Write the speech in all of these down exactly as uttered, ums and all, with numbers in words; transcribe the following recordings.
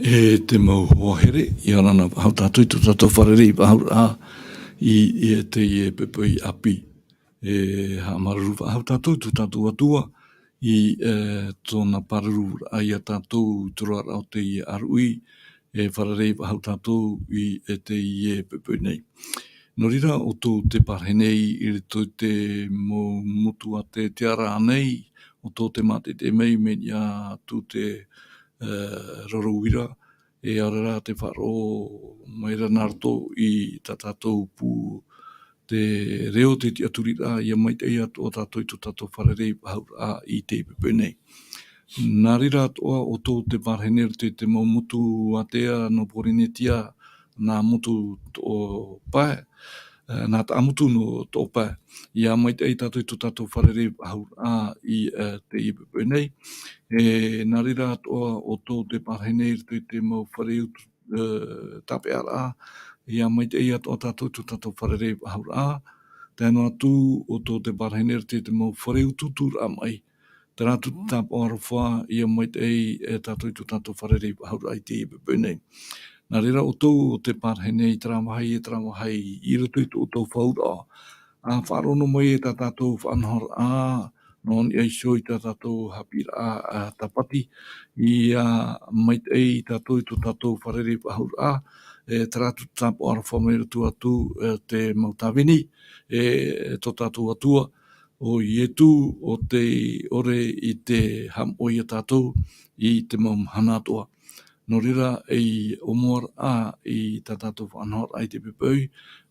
E te mau hoa here, ʻia ora na faʻahou tātou i tō tātou fārerei faʻahou ra i, i teie poʻipoʻi ʻāpī. E haʻamāuruuru faʻahou tātou i tō tātou Atua, i, e, tōna pāruru ra ia tātou i te roaraʻa o teie ʻāruʻi, e fārerei faʻahou tātou i, e teie poʻipoʻi nei. Nō reira, ʻo tō te parahi nei i roto i te mau motu a te, te ara nei, ʻo tō te mātete mai, mai niʻa atu te, e, roro uira, e ʻaore rā te faʻaroʻo mai ra nā roto i tā tātou pū te reo, te tiʻaturiraʻa, ʻia maitaʻi atoʻa tātou i tō tātou fārerei faʻahou ra i teie poʻipoʻi nei. Nā reira atoʻa, ʻo tō te parahi nei i roto i te mau motu ātea nō Pōrīnetia, nā motu toʻopae, e, nā taʻamotu nō toʻopae. ʻIa maitaʻi tātou i tō tātou fārerei faʻahou ra i, e, teie poʻipoʻi nei. E, nā reira atoʻa, ʻo tō te parahi nei i roto i te mau fare utu, e, tāpeʻaraʻa, ʻia maitaʻi atoʻa tātou i tō tātou fārerei faʻahou ra. Tae noa atu, ʻo tō te parahi nei i roto i te mau fare utuuturaʻa maʻi, terā atu te tāpaʻo aroha, ʻia maitaʻi, e, tātou i tō tātou fārerei faʻahou ra i teie poʻipoʻi nei. Nā reira, ʻo tō te parahi nei, terā vāhi, e terā vāhi i roto i tō ʻoutou faʻaauraʻa, ʻa faʻaroʻo noa mai e tā tātou faʻanahoraʻa, nō niʻa iho i tā tātou haʻapiʻiraʻa, ā, tāpati, ʻia maitaʻi tātou i tō tātou fārerei faʻahou ra, e terā atu te tāpaʻo aroha mai roto atu, e, te mau tāvini, e, tō tātou Atua, ʻo Ietu, ʻo tē ʻore i te haʻamoʻe ia tātou i te mau mahana atoʻa. Nō reira, ei ʻōmuaraʻa i tā tātou faʻanahoraʻa i teie poʻipoʻi,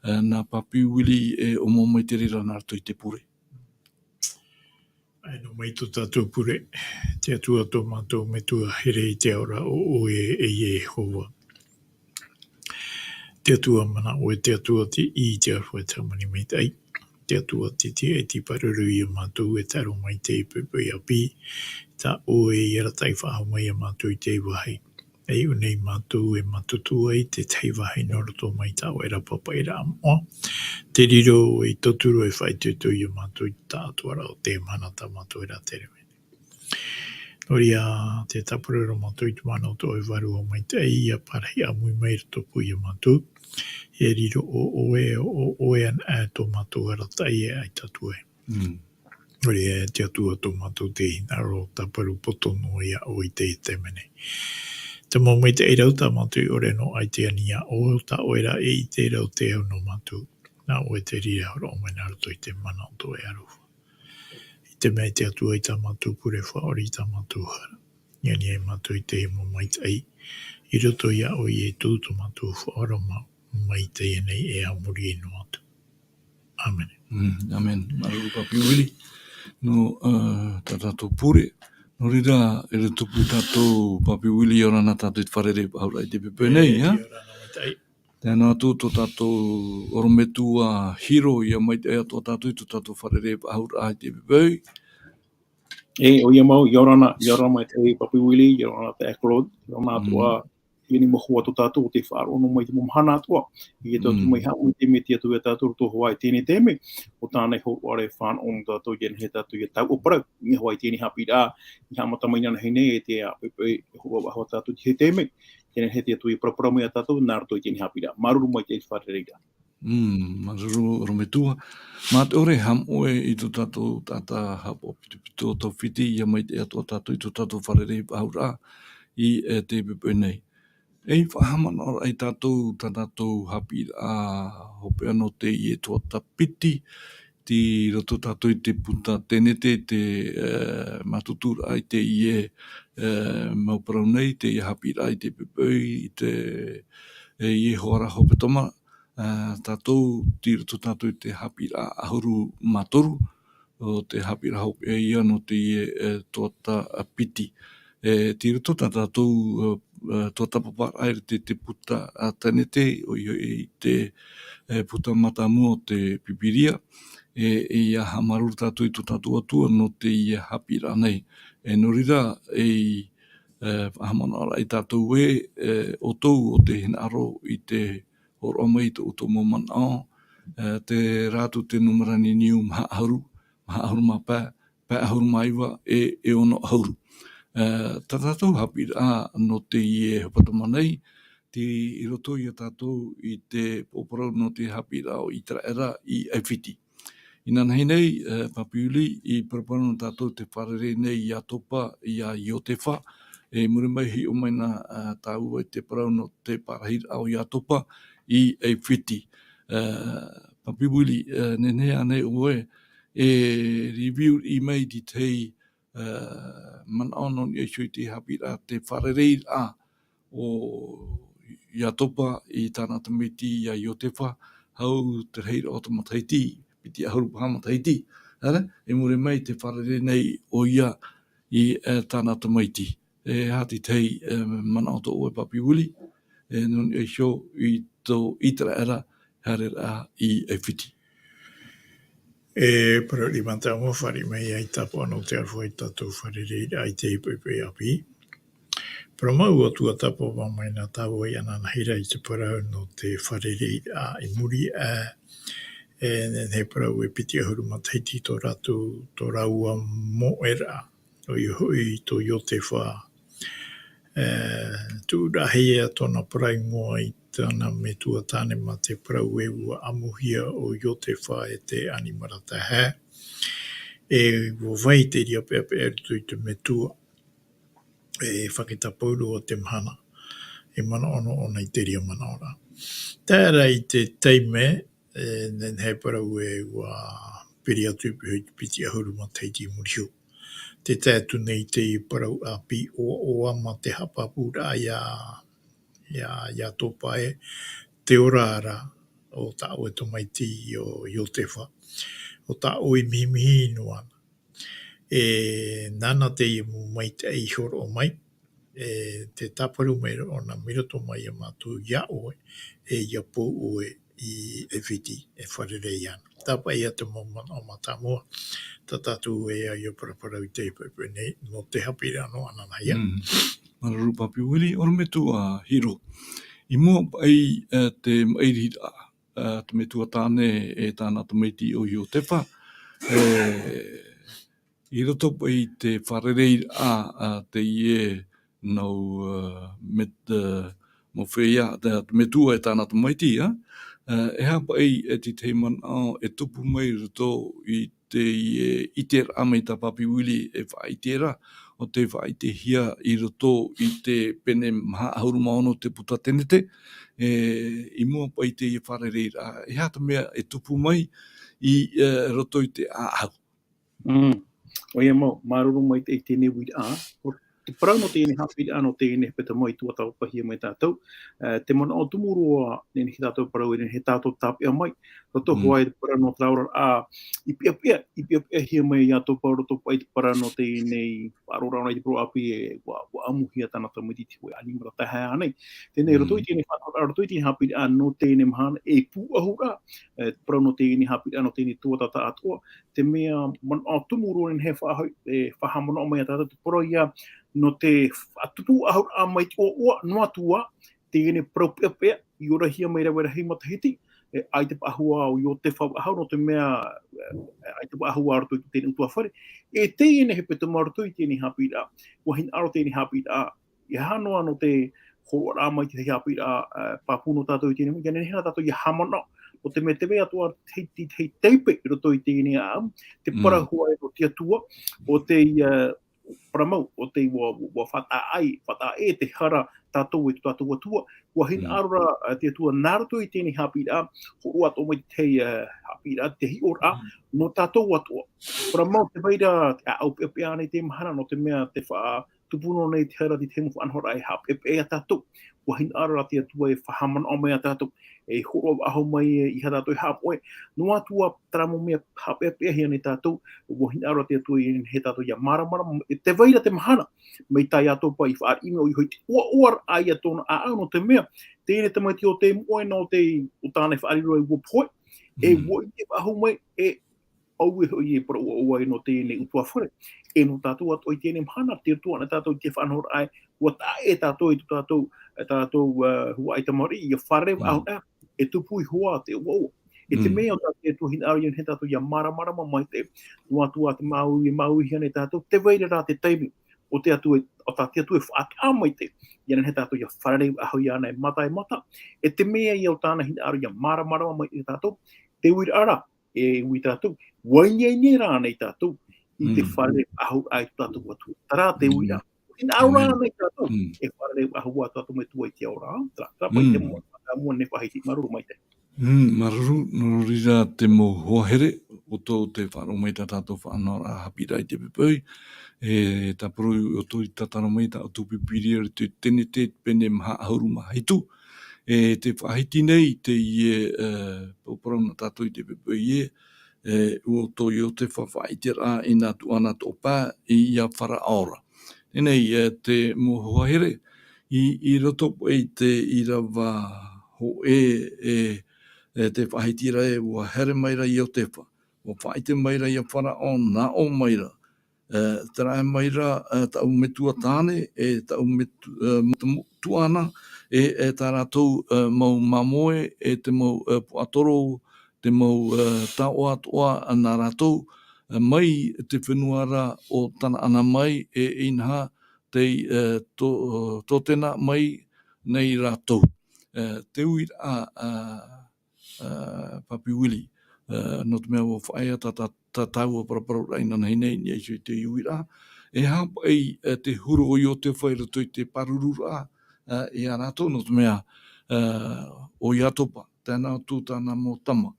e, nā Papi Willie e ʻōmua mai te reira nā roto i te pure. ʻAe, nō mai tō tātou pure. Te Atua tō mātou Metua here i te ao ra, ʻo ʻoe e Iehova. Te Atua manaʻo, e te Atua tiʻi, te Aroha, e te Hāmani maitaʻi. Te Atua titiʻaiti, pāruru ia mātou e tae roa mai i teie poʻipoʻi ʻāpī. Tā ʻoe e arataʻi faʻahou mai ia mātou i teie vāhi. E ʻō nei mātou e mātutu ai i te tahi vāhi nō roto mai i tā ʻoe ra papaʻiraʻa moʻa. Te riro, e tauturu, e faʻaitoito ia mātou i te taʻatoʻaraʻa o te mahana tā mātou e rātere mai. Nō reira, tē tāparu ra mātou i te mana o tō ʻoe Vārua Maitaʻi, ʻia parahi ʻāmui mai i rotopū ia mātou. E riro ʻo ʻoe, ʻo ʻoe anaʻe tō mātou arataʻi, e ʻaita atu ē. Mm. Nō reira, e te Atua tō mātou te hinaʻaro, tāparu poto noa ia ʻoe i teie taime nei. Te mau maitaʻi rau, tā mātou e ʻore noa ai i te ani ia ʻoe, tā ʻoe rā e ʻite ra ʻo te au nō mātou. Nā ʻoe te reira e hōroʻa mai nā roto i te mana o tō ʻoe Aroha. I te mea, e te Atua, i tā mātou pure faʻaʻore, i tā mātou hara, i ani ai mātou i teie mau maitaʻi, i roto ia ʻoe Ietu tō mātou Faʻaora mau, mai teie nei e a muri noa atu. ʻĀmene. Mm, ʻāmene. Māuruuru Papi Willie. Nō, ā, tā tātou pure. Nō reira, e riro tupu tātou Papi Willie, ʻia ora na tātou i te fārerei faʻahou ra i teie poʻipoʻi nei, ā? ʻIa ora na maitaʻi. Tae noa atu tō tātou ʻorometua Hiro, ʻia maitaʻi atoʻa tātou i tō tātou fārerei faʻahou ra i teie poʻipoʻi. E, ʻoia mau, ʻia ora na, ʻia ora na maitaʻi Papi Willie, ʻia ora na te Claude, ʻia ora na atoʻa, Mm. i ani mau hoa tō tātou, ʻo tē faʻaroʻo noa mai i te mau mahana atoʻa. ʻIa tātou Mm. mai haʻamau i te mea tē atu ia tātou i roto i teie nei taime, ʻo tāna i hōroʻa ra e fānaʻo nō tātou, ʻia nehenehe tātou ʻia tauʻaparau, i niʻa hoʻi i teie nei haʻapiʻiraʻa, i haʻamata mai inānahi nei, e te, ā, poʻipoʻi, e hōroʻa faʻahou tātou i teie taime, ʻia nehenehe te Atua e paraparau mai ia tātou, nā roto i teie nei haʻapiʻiraʻa. Māuruuru maitaʻi i te fārerei ra. Mm, māuruuru ʻorometua. Mā te ʻore e haʻamoʻe i tō tātou taʻata haʻapaʻo pitopito o Taufiti, ʻia maitaʻi atoʻa tātou i tō tātou fārerei faʻahou ra i, e, teie poʻipoʻi nei. E faʻahaʻamanaʻo ra ia tātou, tā tātou haʻapiʻiraʻa hopeʻa nō teie tuhaʻa piti, tei roto tātou i te puta tēnete, te, e, mātutu ra i teie, e, mau parau nei, teie haʻapiʻiraʻa i teie poʻipoʻi, i te, e, Iehova ra hepetoma, ā, tātou, tei roto tātou i te haʻapiʻiraʻa ʻahuru mā toru, ʻo te haʻapiʻiraʻa hopeʻa ia nō teie, e, tuhaʻa piti. E, tei roto tā tātou, e, e, tuatāpaparaʻa i roto i te puta, ā, tēnete, ʻoia hoʻi te, e, puta mātāmua o te Pīpīria, e, e ʻia haʻamāuruuru tātou i tō tātou Atua nō teie haʻapiʻiraʻa nei. E, nō reira, e, e, faʻahaʻamanaʻo ra ia tātou ē, e, ʻoutou ʻo tē hinaʻaro i te hōroʻa mai i tō ʻoutou mau manaʻo, e, terā atu te nūmera niuniu maha ʻahuru, maha ʻahuru mā pae, pae ʻahuru mā iva, e, e ono ʻahuru. Ā, tā tātou haʻapiʻiraʻa nō teie hepetoma nei, tei roto ia tātou i te poroparau nō te haʻapiʻiraʻa o Iteraera i ʻAifiti. Inanahi nei, ā, Papiuli, i poroparau nō tātou te fārerei nei ia Topa, ia Iotefa, e muri mai hiʻo mai na, ā, tāua i te parau nō te parahiraʻa o Iotefa i ʻAifiti. Ā, Papiuli, ā, nehenehe ānei ʻoe e review i mai i te tahi ā, manaʻo nō niʻa iho i te haʻapiʻiraʻa, te fārereiraʻa o Iotefa i tāna tamaiti ia Iotefa, hau te rahiraʻa o te matahiti, piti ʻahuru paha matahiti, ʻaore, i muri mai te fārerei nei ʻoia i, ā, tāna tamaiti. E aha te tahi, ā, manaʻo tō ʻoe Papiuli, e, nō niʻa iho i tō Iteraera, haereraʻa i ʻAifiti. E parau riʻi mātāmua, fāriʻi mai ia i tāpaʻo nō te aroha i tātou fārereiraʻa i te poʻipoʻi ʻāpī. Parau mau atu ā tāpaʻo mai na tāua i ananahi ra i te parau nō te fārereiraʻa i muri aʻe, e, nehenehe parau e piti ʻahuru matahiti tō rātou, tō rāua moʻeraʻa. ʻOia hoʻi tō Iotefa, e, tuʻuraʻahia tōna parau i mua i tāna metua tāne mā te parau ē ʻua ʻamuhia ʻo Iotefa e te ʻanimara taehae. E ʻua vai te reira peʻapeʻa i roto i te metua, e fakatapauro ʻo te mahana, e manaʻo noa ʻōna i te reira manaʻo ra. Tae ra i te taime, e, nehenehe parau ē ʻua piri atu i te piti ʻahuru matahiti i muri iho. Tē tae atu nei te parau ʻāpī ʻoaʻoa mā te haʻapāpūraʻa ia, ia, ia Topa ē, te ora ra o tā ʻoe tamaiti ʻo Iotefa, ʻo tā ʻoe i mihimihi noa na. E, nāna teie mau maitaʻi i hōroʻa mai, e, tē tāparu mai ra ʻōna mai roto mai ia mātou ia ʻoe, e ia pou ʻoe i ʻAifiti, e fārerei ana. Tāpaʻo ia te mau manaʻo mātāmua, tā tātou e ʻia paraparau i te poʻipoʻi nei, nō te haʻapiʻiraʻa nō ananahi. Mm. Māuruuru Papiuli, ʻorometua Hiro. I mua paʻi, e, te maʻiriraʻa, e, te metua tāne e tāna tamaiti ʻo Iotefa, e, i roto paʻi i te fārereiraʻa, e, teie nō, e, met-, e, mau feiā, te, te metua e tāna tamaiti, ā. E, e aha paʻi, e te tahi manaʻo e tupu mai i roto i te, e, ʻiteraʻa mai tā Papiuli e faʻaʻite ra, ʻo tē faʻaʻitehia i roto i te pene maha ʻahuru mā ono te puta Tenete, e, i mua paʻi i teie fārereiraʻa, e aha te mea e tupu mai i, e, roto i te ʻāʻau. Mm. ʻOia mau, māuruuru maitaʻi i teie nei uiraʻa. Ko te parau nō teie nei haʻapiʻiraʻa, nō teie nei hepetoma i tuatāpapahia mai tātou. E, te manaʻo tumu roa, nehenehe tātou parau, nehenehe tātou tāpeʻa mai. Roto Mm. hoʻi te parau nō te rāveʻa, i peʻapeʻa, i peʻapeʻahia mai ia Iotefa roto paʻi i te parau nō teie nei faʻaroʻoraʻa i te parau ʻāpī ē, ʻua, ʻua ʻamuhia tāna tamaiti te hōʻē ʻanimara taehae ānei. Teie nei, roto i Mm. teie nei faʻaroʻoraʻa, roto i teie nei haʻapiʻiraʻa nō teie nei mahana, e pūʻohu ra, e, te parau nō teie nei haʻapiʻiraʻa, nō teie nei tuatāpapa atoʻa, te mea manaʻo tumu roa nehenehe e faʻa-, e faʻahaʻamanaʻo mai ia tātou, te parau ia nō te faʻatupu ʻahuraʻa mai te ʻoaʻoa, noa atu ā, teie nei parau peʻapeʻa, i orahia mai rave rahi matahiti, e, ʻaita paʻi hua ʻo Iotefa faʻahou, nō te mea, e, ʻaita paʻi hua roto i teie nei ʻutuāfare, e teie nei hepetoma roto i teie nei haʻapiʻiraʻa, ʻua hinaʻaro teie nei haʻapiʻiraʻa, ʻeiaha noa nō te hōroʻaraʻa mai i te haʻapiʻiraʻa, e, pāpū nō tātou i teie nei, ʻia nehenehe tātou ʻia haʻamanaʻo, nō te mea tē vai atoʻa te, te, te, te taipe i roto i teie nei ʻāʻau, te Mm. parau hoʻi nō te Atua, ʻo te, e, parau mau, ʻo te ʻua, ʻua faʻataʻa ai, faʻataʻa ʻē te hara tātou e tō tātou Atua, ʻua Mm. hinaʻaro ra, e, te Atua nā roto i teie nei haʻapiʻiraʻa, hōroʻa atoʻa mai te, e, haʻapiʻiraʻa, te hiʻoraʻa, Mm. nō tātou atoʻa. Parau mau, tē vai ra te ʻāʻau peʻapeʻa ānei i teie mahana, nō te mea tē faʻa-, tupu noa nei te hara, te tahi mau faʻanahoraʻa e haʻapeʻapeʻa ia tātou. ʻUa hinaʻaro ra te Atua e faʻahaʻamanaʻo mai ia tātou, e hōroʻa faʻahou mai e, ʻeiaha tātou e haʻapoʻe. Noa atu ā terā mau mea haʻapeʻapeʻahia nei tātou, ʻua hinaʻaro ra te Atua e nehenehe tātou ʻia māramarama, e tē vai ra te mahana, mai tā Iotefa i fāriʻi mai, ʻoia hoʻi te ʻoaʻoaraʻa ia tōna ʻāʻau, nō te mea, teie nei tamaiti ʻo tei moʻe nō te, ʻo tāna e faʻariro e ua pohe, e Mm. ua ʻite faʻahou mai, e ʻoia hoʻi e parau ʻoaʻoa nō teie nei ʻutuāfare. E nō tātou atoʻa i teie nei mahana, tē tuʻu ana tātou i te faʻanahoraʻa ē, ʻua taʻa ʻē tātou i tō tātou, e tātou, e, huaʻai tamariʻi, ʻia fārerei Mm. faʻahou ra, e tupu iho ā te ʻoaʻoa. E te Mm. mea ʻo tā te Atua hinaʻaro ia nehenehe tātou ʻia māramarama maitaʻi, noa atu ā tē māuiui, māuiuihia nei tātou, tē vai ra rā te taime. ʻo te Atua, ʻo tā te Atua e faʻaʻite mai te, ʻia nehenehe tātou ʻia fārerei faʻahou iāna e mata e mata, e te mea ia ʻo tāna hinaʻaro ʻia māramarama mai ia tātou, te uiraʻa ra, e ui tātou, ʻua ʻineine rānei tātou, i te Mm. fārerei faʻahou i tō tātou Atua. Terā te Mm. uiraʻa. Hinaʻaro Amen. rānei tātou, Mm. e fārerei faʻahou ā tō tātou Metua i te ao ra, terā, terā paʻi te Mm. mau, terā mau nei faʻahiti, māuruuru maitaʻi. Mm, māuruuru, nō reira te mau hoa here, ʻoutou te faʻaroʻo mai tā tātou faʻanahoraʻa haʻapiʻiraʻa i te poʻipoʻi, e tāpura ʻoutou i tātaro mai tā ʻoutou Pīpīria i te Tenete pene maha ʻahuru mā hitu, e te faʻahiti nei teie, e, parau nā tātou i te poʻipoʻi ē, e, ʻo tō Iotefa faʻaʻiteraʻa i nā tuʻāna toʻopae ia Faraō ra. Teie nei, e, te mau hoa here, i, i roto paʻi i te ʻīrava hōʻē, e, e te faʻahiti ra ē, ʻua haere maira Iotefa, ʻua faʻaʻite maira ia Faraō, nā ʻō maira, e, terā maira, e, taʻu metua tāne, e, taʻu metu-, e, metu-, tuʻāna, e, e tā rātou, e, mau māmoe, e te mau, e, puaʻatoro, te mau, e, taoʻa atoʻa nā rātou, e, mai te fenua ra ʻo Tanaana mai, e, inaha tei, e, tō-, tōtena mai nei rātou. E, te uiraʻa, a, a, Papi Willie, e, nō te mea ʻua faʻaea tā, tā, tā tāua paraparau raʻa inanahi nei, i niʻa iho i te uiraʻa. E aha paʻi, e, te huru o Iotefa i roto i te pārururaʻa, e, ia rātou, nō te mea, e, ʻo Iatopa, tae noa atu tāna mau tama.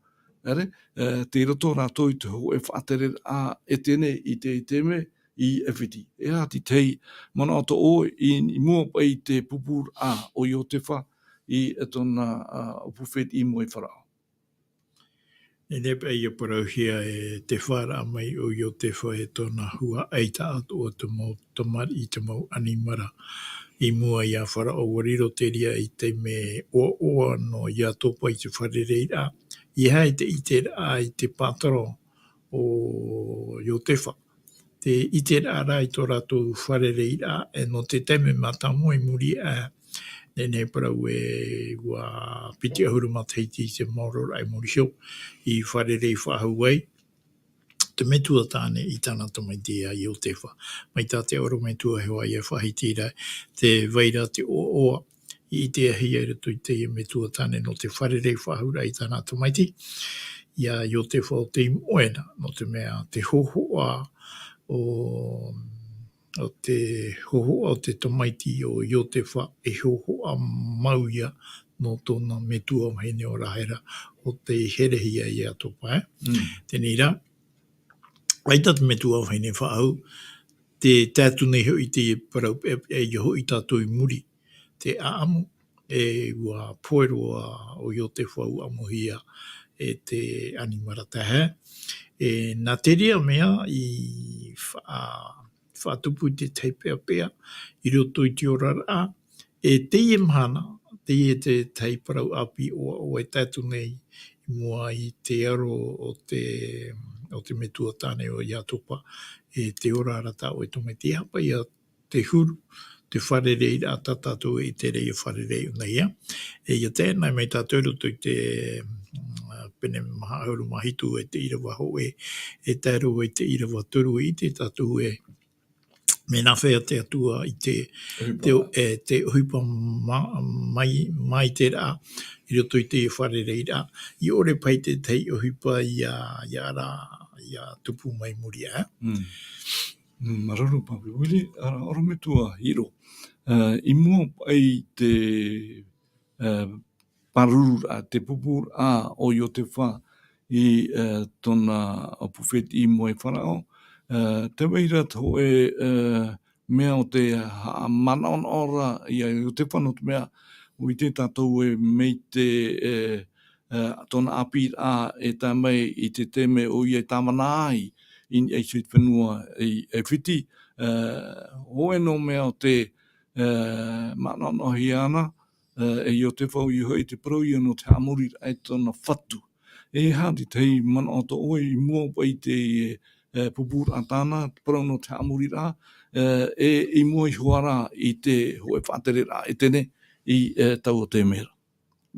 ʻAere, e, tei roto rātou i te hōʻē faʻatereraʻa Etene i te, i te mea, i ʻAifiti. E aha te tahi manaʻo tō ʻoe i, i mua paʻi i te pupuraʻa o Iotefa i tōna, a, ʻōpū fētiʻi i mua i Faraō? Nehenehe paʻi ʻia parauhia e te faʻaara mai o Iotefa e tōna huaʻai taʻatoʻa te mau tamariʻi, te mau ʻanimara i mua ia Faraō. ʻUa riro terā i te mea ʻoaʻoa nō Iatopa i te fārereiraʻa. E aha te ʻiteraʻa i te pātoro o Iotefa. Te ʻiteraʻa rā i tō rātou fārereiraʻa, e nō te taime mātāmua i muri aʻe, nehenehe parau ē ʻua piti ʻahuru matahiti te maororaʻa i muri iho, i fārerei faʻahou ai te metua tāne i tāna tamaiti a Iotefa. Mai tā te ʻorometua Hevaia e faʻahiti ra, tē vai ra te ʻoaʻoa i ʻitehia i roto i teie metua tāne nō te fārerei faʻahouraʻa i tāna tamaiti, ia Iotefa, ʻo tei moʻe na, nō te mea te hōhoʻa o, o te hōhoʻa o te tamaiti o Iotefa, e hōhoʻa mau ia nō tōna metua vahine ʻo Rāhera, ʻo tei herehia ia Iatopa, e? Mm. Teie rā, ʻaita te metua vahine faʻahou, tē tae atu nei hoʻi te parau peʻapeʻa, ʻia hoʻi tātou i muri, te ʻāʻamu, e ʻua pohe roa ʻo Iotefa ʻua ʻamuhia e te ʻanimara taehae. E, nā terā mea i faʻa-, faʻatupu i te tahi peʻapeʻa i roto i te oraraʻa, e teie mahana, teie te tahi parau ʻāpī ʻoaʻoa e tae atu nei i mua i te aro o te, o te metua tāne o Iatopa, e te ora ra tā ʻoe tamaiti, e aha paʻi ia te huru, te fārereiraʻa tā tātou e ʻite ra ʻia fārerei ʻōna ia. E ʻia tae noa mai tātou i roto i te, mm, pene maha ʻahuru mā hitu e te ʻīrava hōʻē, e tae roa i te ʻīrava toru, e ʻite tātou ē, mea nāfea te Atua i te, ʻohipa. Te, e, te ʻohipa ma-, mai, mai te rā, i roto i te fārereiraʻa, i ʻore paʻi te tahi ʻohipa ia, ia rā, ia tupu mai muri aʻe. Mm. Mm, māuruuru Papi Willie, ʻaore, ʻorometua Hiro. E, i mua paʻi te, e, pārururaʻa, te pupuraʻa o Iotefa i, e, tōna ʻōpū fētiʻi i mua i Faraō. E, tē vai ra te hōʻē, e, mea ʻo tē haʻamanaʻonaʻo ra ia Iotefa, nō te mea, ʻua ʻite tātou ē mai te, e, e, tōna ʻāpīraʻa e tae mai i te taime ʻoia i tāvana ai i niʻa iho i te fenua i ʻAifiti, e, hōʻē noa mea ʻo tē, e, manaʻonaʻohia ana, e, e Iotefa, ʻoia hoʻi te parau ia nō te haʻamoriraʻa i tōna fatu. E aha te tahi manaʻo tō ʻoe i mua paʻi i te, e, pupuraʻa tāna, te parau nō te haʻamoriraʻa, e, e, i mua iho ā ra i te hōʻē faʻatereraʻa Etene i, e, taua taime ra?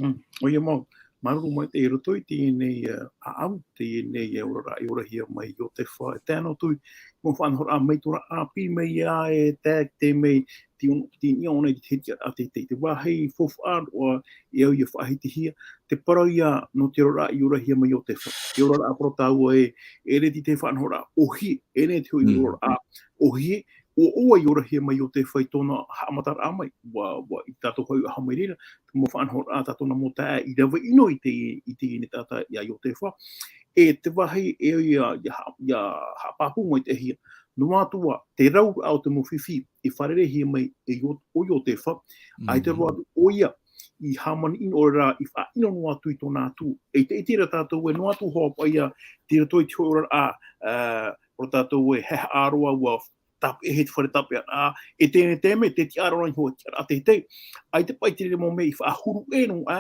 Mm, ʻoia mau. Māuruuru maitaʻi i roto i teie nei, ā, ʻāʻau, teie nei, ā, oraraʻa i orahia mai Iotefa, e tae noa atu i te mau faʻanahoraʻa mai tōna ʻāpī mai ā, e tae te mea te ono, te niʻa ʻōna i te hiti a te, te, te vāhi faufaʻa roa, e au ia faʻahitihia, te parau ia nō te oraraʻa i orahia mai Iotefa. Te oraraʻa parau tāua e, e ʻere te faʻanahoraʻa ʻōhie, e ʻere te hoʻi oraraʻa ʻōhie, ʻua ʻoaʻoa i orahia mai Iotefa i tōna haʻamataraʻa mai, ʻua, ʻua, i tātou hoʻi ʻaha mai reira, te mau faʻanahoraʻa tā tōna mau taeaʻe i rave ʻino i te, i teie nei taʻata ia Iotefa, e te vāhi e ia, ia ha-, ia haʻapāpū maitaʻihia, noa atu ā, te rauraʻa o te mau fifi i fārereihia mai e Io-, ʻo Iotefa, ʻaita roa atu ʻoia i hāmani ʻino, ʻaore rā, i faʻaʻino noa atu i tōna atua. E ʻite, ʻite ra tātou ē, noa atu hoʻi paʻi ia, tei roto i te hoʻi oraraʻa, ā, ʻo tātou ē, he haʻaroa ʻua tāpeʻahia te fare tāpeʻaraʻa, e teie nei taime, te tiʻaraʻa iho, tiʻaraʻa teitei. ʻAita paʻi te reira mau mea i faʻahuru ʻē noa,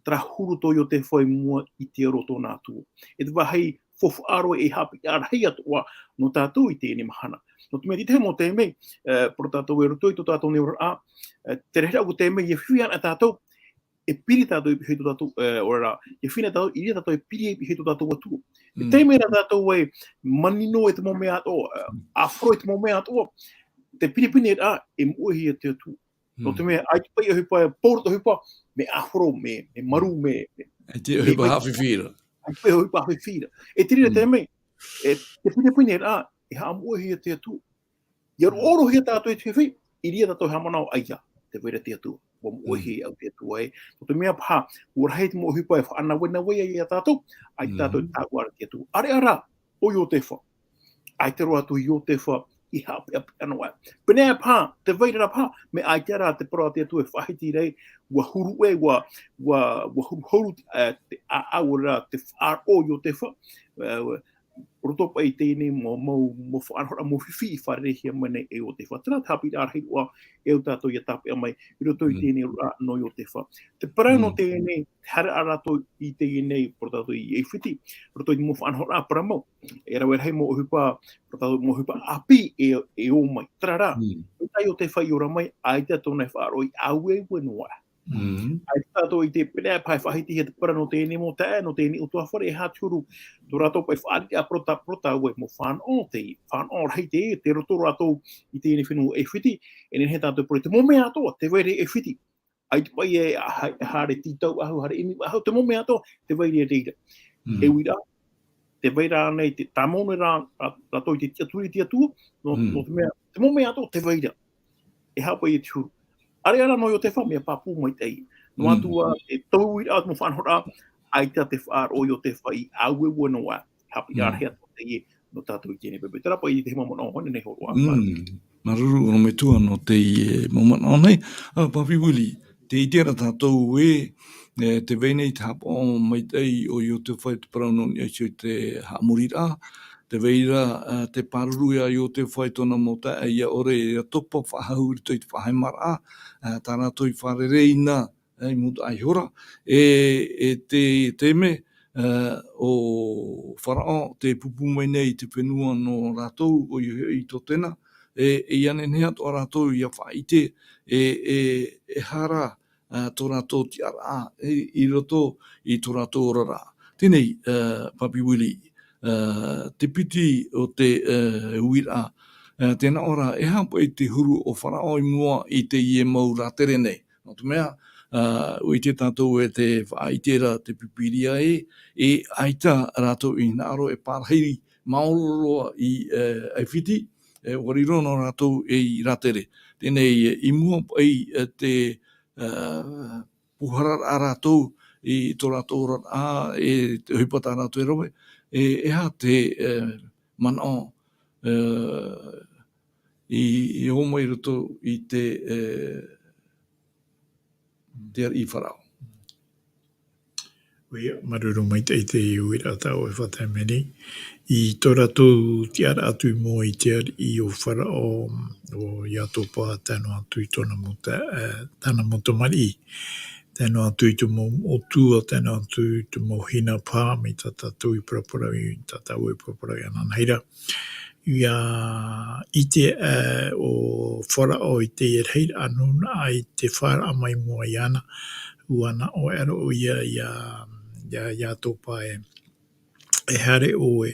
terā huru tō Iotefa i mua i te aro o tōna atua. E te vāhi faufaʻa roa e haʻapiʻiraʻa rahi atoʻa nō tātou i teie nei mahana. Nō te mea, i te mau taime, ā, parau tātou e roto i tō tātou nei oraraʻa, ā, te rahiraʻa o te taime, ʻia fifi ana tātou, e piri tātou i pihaʻi i tō tātou, ā, ʻaore rā, ʻia fifi ana tātou, i reira tātou e piri i pihaʻi i tō tātou atua. E taime ra tātou e manino i te mau mea atoʻa, ā, ʻāfaro i te mau mea atoʻa, te pinepine ra, e moʻehia te atua. Nō te mea, ʻaita paʻi ʻohipa, e pō roa te ʻohipa, mea ʻāfaro, mea, mea marū, mea, mea, ʻaita paʻi ʻohipa haʻafifi ra. ʻAita paʻi ʻohipa haʻafifi ra. E te reira taime, e, te pinepine ra, e haʻamoʻehia te atua. ʻIa roʻohia tātou i te fifi, i reira tātou e haʻamanaʻo, ʻaita, tē vai ra te atua. ʻUa moʻehia au te atua ē. Nō te mea paha, ʻua rahi te mau ʻohipa e faʻanavenave ai ia tātou, ʻaita tātou e tāuʻa ra te atua. ʻAreʻa rā, ʻo Iotefa. ʻAita roa atu Iotefa i haʻapeʻapeʻa noa. Pēneiaʻe paha, tē vai ra paha, mea ʻaita rā te parau a te atua e faʻahiti ra ē, ʻua huru ʻē, ʻua, ʻua, ʻua huruhuru, ā, te ʻāʻau ra, te faʻaroʻo o Iotefa, ā, roto paʻi i teie nei mau, mau, mau faʻanahoraʻa, mau fifi i fārereihia mai nei e Iotefa. Terā te haʻapiʻiraʻa rahi roa e au tātou ʻia tāpeʻa mai i roto i teie nei oraraʻa nō Iotefa. Te parau nō teie nei, te haereraʻa a rātou i teie nei, parau tātou i ʻAifiti, roto i te mau faʻanahoraʻa parau mau. E rave rahi mau ʻohipa, parau tātou mau ʻohipa ʻāpī e, e ō mai. Terā rā, ʻaita Iotefa i ora mai, ʻaita tōna e faʻaroʻo i ʻāueue noa. ʻAita tātou i ʻite, pēneiaʻe paha e faʻahitihia te parau nō teie nei mau taeaʻe, nō teie nei ʻutuāfare, e aha te huru, tō rātou paʻi fāriʻiraʻa, parau tā-, parau tāua e mau fānaʻo, te fānaʻo rahi teie, tei roto rātou i teie nei fenua ʻAifiti, e nehenehe tātou e parau, te mau mea atoʻa, tē vai ra i ʻAifiti. ʻAita paʻi e, ā, ha-, haere tītau faʻahou, haere ʻimi faʻahou, te mau mea atoʻa, tē vai ra i reira. E uiraʻa, tē vai ra ānei te tāmau nei rā, rā, rātou i te tiʻaturi i te atua, nō, nō te mea, te mau mea atoʻa, tē vai ra. E aha paʻi ia te huru. ʻAreʻa rā nō Iotefa, mea pāpū maitaʻi. Noa atu ā, e tau uiraʻa, te mau faʻanahoraʻa, ʻaita te faʻaroʻo o Iotefa i ʻāueue noa. Haʻapiʻiraʻa rahi atoʻa teie nō tātou i teie nei poʻipoʻi. Terā paʻi te mau manaʻo hoʻi nei hōroʻa. Māuruuru ʻorometua nō teie mau manaʻo nei. Ā, Papi Willie, tē ʻite ra tātou ē, e, tē vai nei te haʻapaʻo maitaʻi o Iotefa i te parau nō niʻa iho i te haʻamoriraʻa. Tē vai ra, ā, te pāruru ia Iotefa i tōna mau taeaʻe ʻia ʻore, ʻia topa faʻahou i roto i te faʻahemaraʻa, ā, tā rātou i fārereiraʻa, ā, i mua iho ra. E, e te, te mea, ā, ʻo Faraʻo, tē pupu mai nei i te fenua nō rātou, ʻoia hoʻi tō tēnā, e, e ʻia nehenehe atoʻa rātou ʻia faʻaʻite, e, e, e aha rā, ā, tō rātou tiʻaraʻa, i, i roto i tō rātou oraraʻa. Teie nei, ā, Papi Willie, ā, te piti o te, ā, uiraʻa, ā, tē nā ʻō ra, e aha paʻi te huru o Faraʻo i mua i teie mau rātere nei. Nō te mea, ā, ʻua ʻite tātou e tē faʻaʻite ra te Pīpīria ē, e ʻaita rātou i hinaʻaro e pārahi maoro roa i, ā, ʻAifiti, e, ʻua riro noa rātou e i rātere. Teie nei, e, i mua paʻi, e, te, ā, pūhara ra rātou i tō rātou oraraʻa, e te ʻohipa tā rātou e rave, e, e aha te, e, manaʻo, e, i, i ō mai i roto i te, e, te ariʻi Faraʻo. ʻOia, māuruuru maitaʻi i te uiraʻa tā ʻoe e faʻatae mai nei. I tō rātou tiʻaraʻa atu i mua i te ariʻi o Faraʻo, ʻo ia topa tae noa atu i tōna mau ta-, e, tāna mau tamariʻi. Tae noa atu i te mau moʻotua, tae noa atu i te mau hina paha, mai tā tātou i paraparau, i tā tāua i paraparau iāna ananahi ra. ʻIa ʻite, e, ʻo Faraʻo i te rahiraʻa nūnaʻa i te faʻaara mai i mua iāna. ʻUa nā ʻō e aro ʻoia ʻia, ia, ia tō pae, e haere ʻoe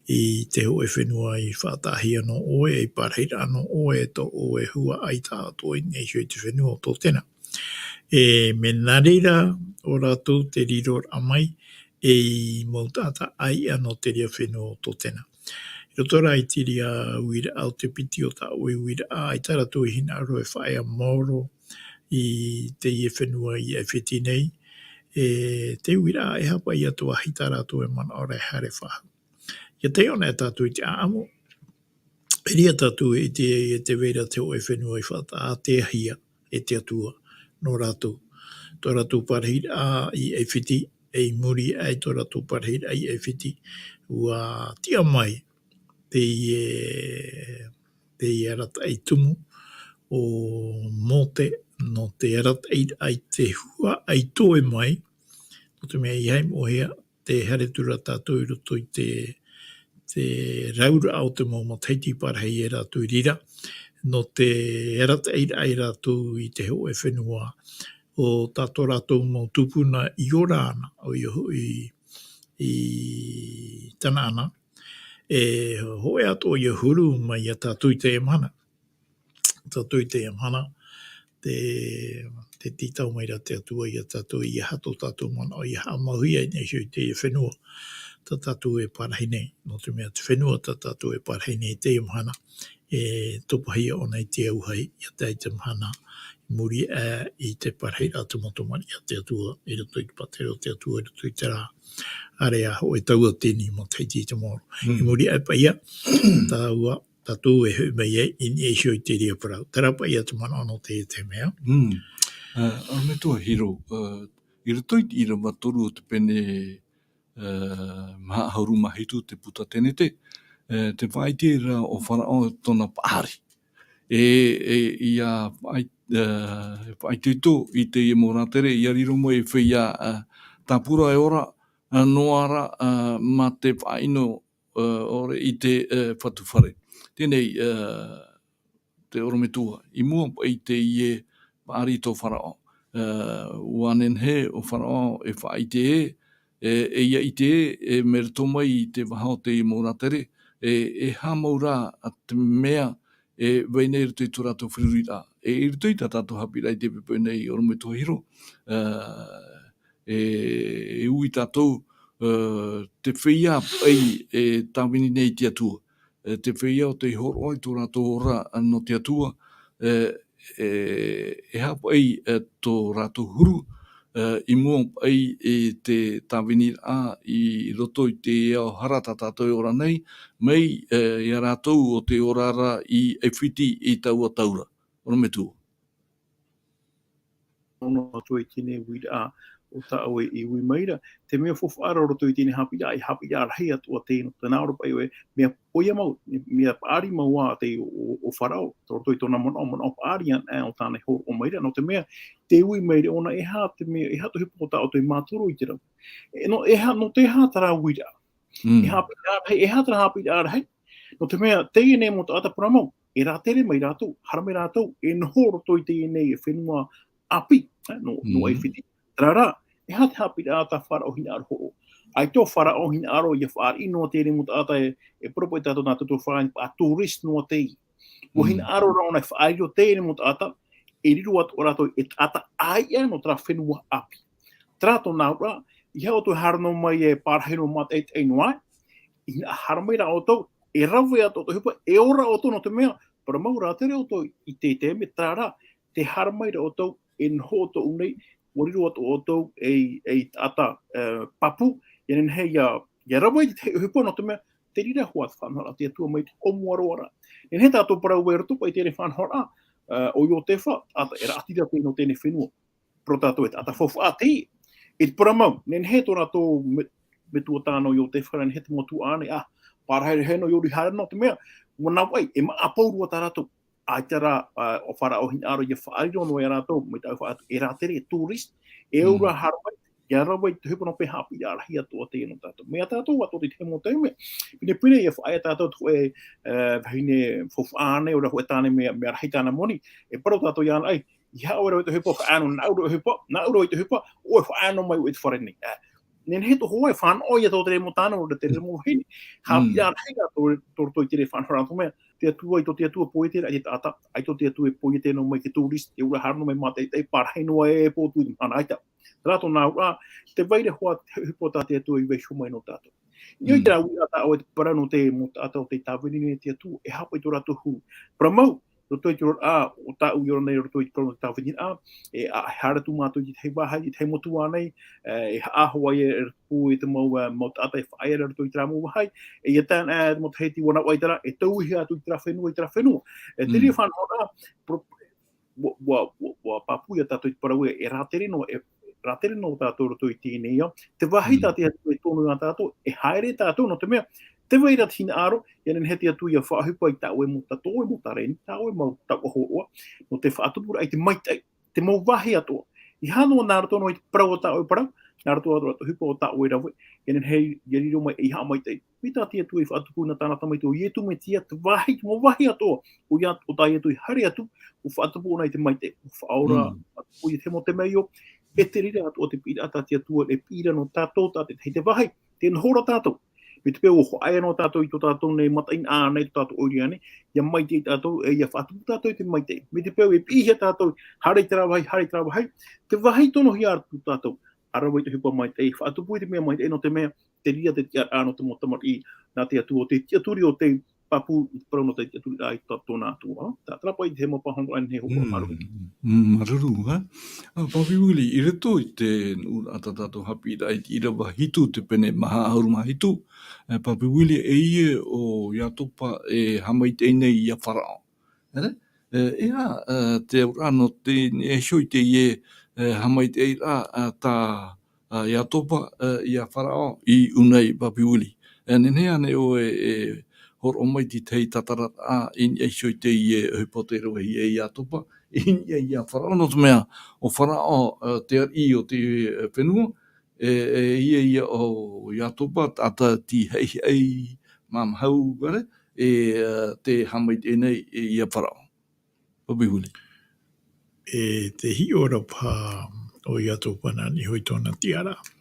i te hōʻē fenua i faʻataʻahia nō ʻoe, i parahiraʻa nō ʻoe, tō ʻoe huaʻai taʻatoʻa i niʻa iho i te fenua o Tōtena. E, mea nā reira ʻo rātou te riroraʻa mai, e i mau taʻata ʻāiʻa nō te reira fenua o Tōtena. I roto rā i te reira uiraʻa o te piti o tā ʻoe uiraʻa, ʻaita rātou i hinaʻaro e faʻaea maoro i teie fenua i ʻAifiti nei, e, te uiraʻa e aha paʻi atu ā tā rātou e manaʻo ra e haere faʻahou. ʻIa taiʻo anaʻe tātou i te ʻāʻamu, e ʻere ā tātou e ʻite ai e tē vai ra te hōʻē fenua i faʻataʻateahia e te Atua nō rātou. Tō rātou parahiraʻa i ʻAifiti, e i muri aʻe i tō rātou parahiraʻa i ʻAifiti, ʻua tiʻa mai teie, teie arataʻi tumu o Mōte, nō te arataʻiraʻa i te huaʻai toe mai, nō te mea ʻeiaha e moʻehia, tē haere atu ra tātou i roto i te, te rauraʻa o te mau matahiti i pārahi e rātou i reira, nō te arataʻiraʻa ia rātou i te hōʻē fenua o tā tō rātou mau tupuna i ora ana, ʻoia hoʻi i Tanaana, e hōʻē atoʻa ʻia huru mai ia tātou i teie mahana. Tātou i teie mahana, te, te tītau mai ra te Atua ia tātou, ʻeiaha tō tātou manaʻo ʻia haʻamauhia i niʻa iho i teie fenua tā tātou e pārahi nei, nō te mea te fenua tā tātou e pārahi nei i teie mahana, e topahia ʻōna i te auahi, ʻia tae i te mahana, i muri aʻe i te parahiraʻa tumu tamariʻi a te Atua, i roto i te pātireia o te Atua, i roto i terā area hōʻē tauatini matahiti i te maoro. Mm. I muri aʻe paʻi ia, tāua, tātou e hoʻi mai ai i niʻa iho i te reira parau. Terā paʻi ia te manaʻo nō te, te mea. Mm. Uh, ʻorometua Hiro, uh, i roto i te ʻīrava toru o te pene, uh, maha ʻahuru mā hitu te puta Tenete, uh, tē faʻaʻite ra ʻo Faraō tōna paʻari. E, e, ʻia faʻai-, uh, faʻaitoito i teie mau rātere, ʻia riro mai e feiā, uh, tāpura e ora, uh, noa ra, uh, mā te faʻaʻino ā, ʻore i te, ā, fatu fare. Teie nei, ā, te ʻorometua, i mua paʻi i teie paʻari tō Faraō. Ā, ʻua nehenehe ʻo Faraō e faʻaʻite ē, e, e ʻia ʻite ē, e mea roto mai i te vaha o teie mau rātere, e, e aha mau rā te mea e vai nei i roto i tō rātou feruriraʻa. E i roto i tā tātou haʻapiʻiraʻa i teie poʻipoʻi nei ʻorometua Hiro, ā, e, e ui tātou, ā, te feiā paʻi e tāvini nei i te Atua. E, te feiā ʻo tei hōroʻa i tō rātou ora nō te Atua, e, e, e aha paʻi, e, tō rātou huru, e, i mua paʻi i te tāviniraʻa i roto i te ao hara tā tātou e ora nei, mai, e, ia rātou ʻo tei ora ra i ʻAifiti i taua tau ra. ʻOrometua. Ono atu i teie uiraʻa o tā ʻoe i ui mai ra, te mea faufaʻa roto i teie haʻapiʻiraʻa, e haʻapiʻiraʻa rahi atoʻa teie nō te nā ʻō ra paʻi ʻoe, mea poia mau, mea paʻari mau ā teie ʻo, ʻo, ʻo Faraō, tō roto i tōna manaʻo, manaʻo paʻari anaʻe ʻo tāna e hōroʻa mai ra, nō te mea, tē ui mai ra ʻōna e aha te mea, e aha te ʻohipa tā ʻoutou e mātaro i te rau. E, nō, e aha, nō te aha terā uiraʻa? Mm. E haʻapiʻiraʻa rahi, e aha terā haʻapiʻiraʻa rahi? Nō te mea, teie nei mau taʻata parau mau, e rātere mai rātou, haere mai rātou, e noho roto i teie nei fenua ʻāpī, e, nō, nō Mm. ʻAifiti. Terā rā, e aha te haʻapiʻiraʻa tā Faraō hinaʻaro hōroʻa? ʻAita ʻo Faraō hinaʻaro ʻia fāriʻi noa teie nei mau taʻata e, e parau paʻi tātou nā tātou faʻaʻite, tourist noa teie. ʻUa Mm. hinaʻaro rā ʻōna e faʻaʻite teie nei mau taʻata, e riro atoʻa rātou e taʻata ʻāiʻa nō terā fenua ʻāpī. Terā tōna auraʻa, ʻeiaha ʻoutou e haere noa mai e pārahi noa mātaʻitaʻi noa ai, i haere mai rā ʻoutou, e rave atoʻa te ʻohipa, e ora ʻoutou nō te mea, parau mau rātere ʻoutou i te, te mea terā rā, tē haere mai ra ʻoutou, e noho ʻoutou nei, ʻua riro atoʻa ʻoutou ei, ei taʻata, e, pāpū, ʻia nehenehe ʻia, ʻia rave i te ʻohipa nō te mea, te reira hoʻi te faʻanahoraʻa a te Atua mai te ʻōmuaraʻa ra. Nehenehe tātou e parau i roto paʻi i teie faʻanahoraʻa, e, ʻo Iotefa, taʻata e raʻatira paʻi nō teie fenua. Parau tātou e taʻata faufaʻa teie. E te parau mau, nehenehe tō rātou me-, metua tāne ʻo Iotefa, nehenehe te mau tuaʻane, ā, pārahi rahi noa, ʻia ori haere noa, te mea, ʻua nā vai, e maʻa pauroa tā rātou. ʻAita rā, ā, ʻo Faraō hinaʻaro ʻia faʻariro noa ia rātou, mai tāʻu faʻaʻite, e rātere, e tourist, e au Mm. rā haere mai, ʻia rave i te ʻohipa nō te mea haʻapiʻiraʻa rahi atoʻa teie nō tātou. Mea tātou atoʻa i teie mau taime, pinepine ʻia faʻaea tātou te hōʻē, ā, vahine faufaʻa ānei, ʻaore rā hōʻē tāne mea, mea rahi tāna moni, e parau tātou iāna, ʻei, ʻeiaha ʻoe e rave i te ʻohipa, faʻaea noa, nāʻu e rave i te ʻohipa, nāʻu e rave i te ʻohipa, ʻoe faʻaea noa mai vau i te fare nei. Ā, Nehenehe tō Hawaii, fānaʻo ia tō te reira mau tāne, ʻo te reira mau vahine. Haʻapiʻiraʻa rahi rā tō, tō roto i te reira faʻanahoraʻa, nō te mea, te Atua, ʻaita tō te Atua e poiete ra i te taʻata, ʻaita tō te Atua e poiete noa mai te tourist, e ora haere noa mai mātaʻitaʻi, pārahi noa e pōtui i te mahana, ʻaita. Terā tōna auraʻa, tē vai ra hoʻi te ʻohipa tā te Atua i vaiiho mai nō tātou. ʻIa ʻite rā, ʻua ʻite ʻoe te parau nō te mau taʻata o tei tāvini nei te Atua, e aha paʻi tō rātou huru. Parau mau, roto i te oraraʻa, ʻo tāʻu i ora nei roto i te parau nō te tāviniraʻa, e, ʻa, e haere atu mātou i te tahi vāhi, i te tahi motu ānei, e, e haʻahoʻi e tupu i te mau, e, mau taʻata e faʻaea ra roto i terā mau vāhi, e, ʻia tae, e, te matahiti ʻua navaʻi terā, e tauihaʻa atu i terā fenua, i terā fenua. E, te reira faʻanahoraʻa, pro-, ʻua, ʻua, ʻua, ʻua pāpū ia tātou i te parau ē, e rātere noa, e rātere noa tātou roto i teie nei ao. Te vāhi tā te Atua e tono ia tātou, e haere tātou, nō te mea, tē vai ra te hinaʻaro, ʻia nehenehe te Atua ʻia faʻaʻohipa i tā ʻoe mau, tā ʻoe mau taleni, tā ʻoe mau taoʻa hōroʻa, nō te faʻatupuraʻa i te maitaʻi, te mau vāhi atoʻa. ʻEiaha noa nā roto noa i te parau o tā ʻoe parau, nā roto atoʻa i te ʻohipa o tā ʻoe rave, ʻia nehenehe ʻia riro mai ei haʻamaitaʻi. Mai tā te Atua i faʻatupu na tāna tamaiti ʻo Ietu Metia, te vāhi, te mau vāhi atoʻa, ʻo ia, ʻo tā Ietu i haere atu, ʻua faʻatupu ʻōna i te maitaʻi, ʻua faʻaora, faʻatupu ia te mau temeio, e te reira atoʻa te piʻiraʻa tā te Atua e piʻi ra nō tātou, tā te tahi te vāhi, tē noho ra tātou. Mai te peu ʻua faʻaea noa tātou i tō tātou nei mataʻeinaʻa ānei, tō tātou ʻoire ānei, ʻia maitaʻi tātou, e ʻia faʻatupu tātou i te maitaʻi. Mai te peu e piʻihia tātou, haere i terā vāhi, haere i terā vāhi, te vāhi tonohia atu tātou, ʻa rave i te ʻohipa maitaʻi, faʻatupu i te mea maitaʻi, nō te mea, te reira te tiʻaraʻa nō te mau tamariʻi, nā te Atua, te tiʻaturi o te pāpū, i te parau nō te tiʻaturiraʻa i tō, tōna Atua. Tā, terā paʻi te mau pāhonoraʻa e nehenehe e hōroʻa mai. Mm, māuruuru, ā? Ā, Papi Willie, i roto i te nuʻuraʻa tā tātou haʻapiʻiraʻa i te ʻīrava hitu, te pene maha ʻahuru mā hitu, e, Papi Willie, e ʻia ʻo Iatopa e haʻamaitaʻi nei ia Faraō. ʻEre? E, e aha, e, te auraʻa nō te, e, iho i teie, e, haʻamaitaʻiraʻa, e, tā, a, Iatopa, e, ia Faraō i ʻū nei, Papi Willie. E, nehenehe ānei ʻoe e hōroʻa mai i te tahi tātararaʻa i niʻa iho i teie ʻohipa tei ravehia e Iatopa, i niʻa ia Faraō, nō te mea, ʻo Faraō, e, te ariʻi o te, e, fenua, e, e, ʻia, ʻia ʻo Iatopa, taʻata tīhaʻihaʻi, māmāhau, ʻere, e, e, tē haʻamaitaʻi nei, e, ia Faraō. Papi Willie. E te hiʻo ra paha ʻo Iatopa nā niʻa iho i tōna tiʻaraʻa.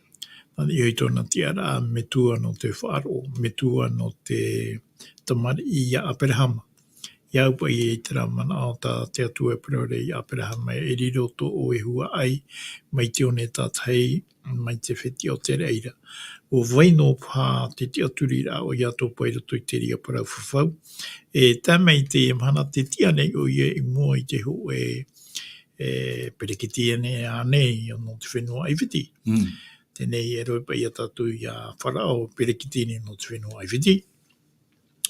Nā niʻa iho i tōna tiʻaraʻa, metua nō te faʻaroʻo, metua nō te tamariʻi ia Aperahama. ʻIa au paʻi i terā manaʻo tā te Atua e parau ra ia Aperahama, e riro tō ʻoe huaʻai mai te one tātahi, mai te fetiʻa o te reira. ʻUa vai noa paha te tiʻaturiraʻa o Iatopa i roto i te reira parau fafau. E tae mai i teie mahana tē tiʻa nei ʻoia i mua i te hōʻē, e, peretiteni ānei nō te fenua ʻAifiti. Mm. Teie nei e rave paʻi ia tātou ia Faraō, peretiteni nō te fenua ʻAifiti.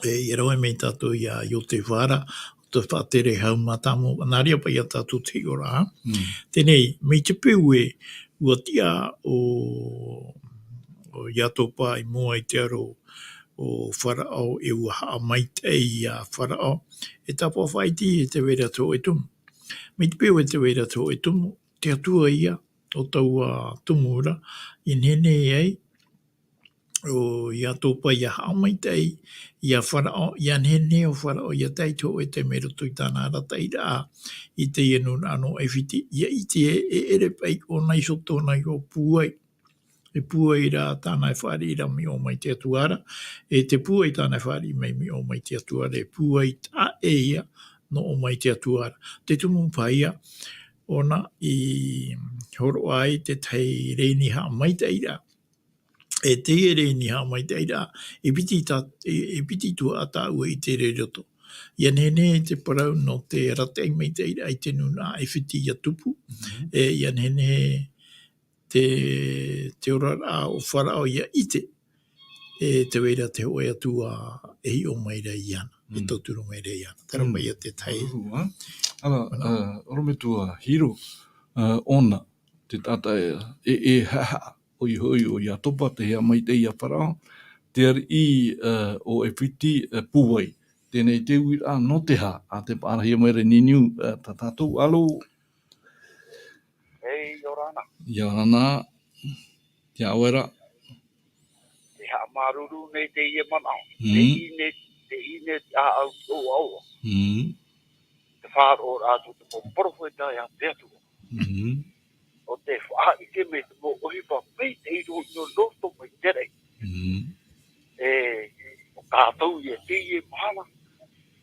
E, ʻia rave mai tātou ia Iosepha ra, ʻo te faʻatere hau mātāmua, nā reira paʻi ia tātou te hiʻoraʻa. Mm. Teie nei, mai te peu ē, ʻua tiʻa ʻo, ʻo Iatopa i mua i te aro o Faraō e ʻua haʻamaitaʻi ia Faraō, e tāpaʻo faʻaiti ē tē vai ra te hōʻē tumu. Mai te peu ē tē vai ra te hōʻē tumu, te Atua ïa o taua tumu ra, i nehenehe ai, ʻo Iatopa ʻia haʻamaitaʻi ia Faraō, ʻia nehenehe ʻo Faraō ʻia tae i te hōʻē taime i roto i tāna arataʻiraʻa i teie nūnaʻa nō ʻAifiti, ʻia ʻite ē, e ʻere paʻi ʻōna iho tōna i ʻō pūai. E pūai rā tāna e fāriʻi ra mai ʻō mai te Atua ra, e te pūai tāna e fāriʻi mai mai ʻō mai te Atua ra, e pūai taʻa ʻē ïa nō ʻō mai te Atua ra. Te tumu paha ïa, ʻōna i hōroʻa ai te tahi rēni haʻamaitaʻiraʻa. E teie rēni haʻamaitaʻiraʻa, e piti tā, e, e piti tuhaʻa tāua i ʻite ra i roto. ʻIa nehenehe te parau nō te arataʻi maitaʻiraʻa i te nūnaʻa ʻAifiti ʻia tupu. Mhm. E, ʻia nehenehe te, te oraraʻa o Faraō ʻia ʻite, e tē vai ra te hōʻē Atua e hiʻo mai ra iāna, e Mm. tauturu mai ra iāna. Terā Mm. paʻi ïa te tahi. Uru, ā? Ara, Ora. ā, ʻorometua Hiro, ā, ʻōna, te taʻata e, e, e haʻehaʻa, ʻoia hoʻi ʻo Iatopa, tē haʻamaitaʻi ia Faraō, te ariʻi, ā, o ʻAifiti, ā, pūai. Teie nei te uiraʻa nō te aha, ā, tē parahi mai ra i niuniu, ā, tā tātou, ʻalo. Ei, ʻia ora na. ʻIa ora na. Te ʻāvae ra. Tē haʻamāuruuru nei teie manaʻo. Mm. Teie nei, teie nei te ʻāʻau ʻoaʻoa. Mm. Te faʻaroʻo atu te mau perofeta ia te Atua. Mm. o te faʻaʻite mai te mau ʻohipa maitaʻi roa i roto mai te raʻi. Mm. E, ʻo tātou ia teie mahana,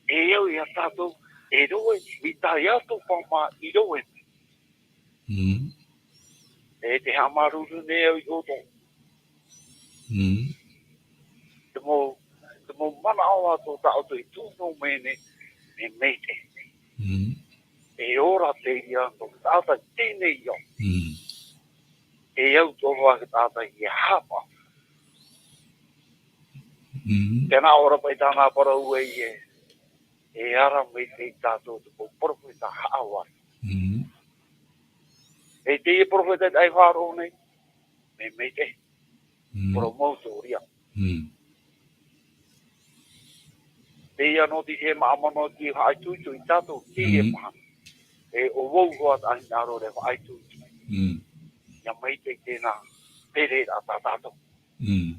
e au ia tātou, e roe, mai tā Iatopa mā i roe. Mm. E te haʻamāuruuru nei au i ʻoutou. Mm. Te mau, te mau manaʻo atoʻa tā ʻoutou i tuʻu noa mai nei, e maitaʻi. Mm. E ora teie nō te taʻata i teie nei ao. Mm. E au tō roa te taʻata i haʻapaʻo. Mm. Tēnā ora paʻi tāna parau e, e, e ara mai te tātou te mau perofeta haʻavare. Mm. E teie perofeta i faʻaroʻo nei, mea maitaʻi. Mm. Parau mau tō reira. Mm. Teie anō te hē māʻa manaʻo te faʻaitoito i tātou, teie Mm. mahana. E ʻo vau roa tā hinaʻaro e faʻaitoito. Mm. Ia maitaʻi tēnā, te reira tā tātou. Mm.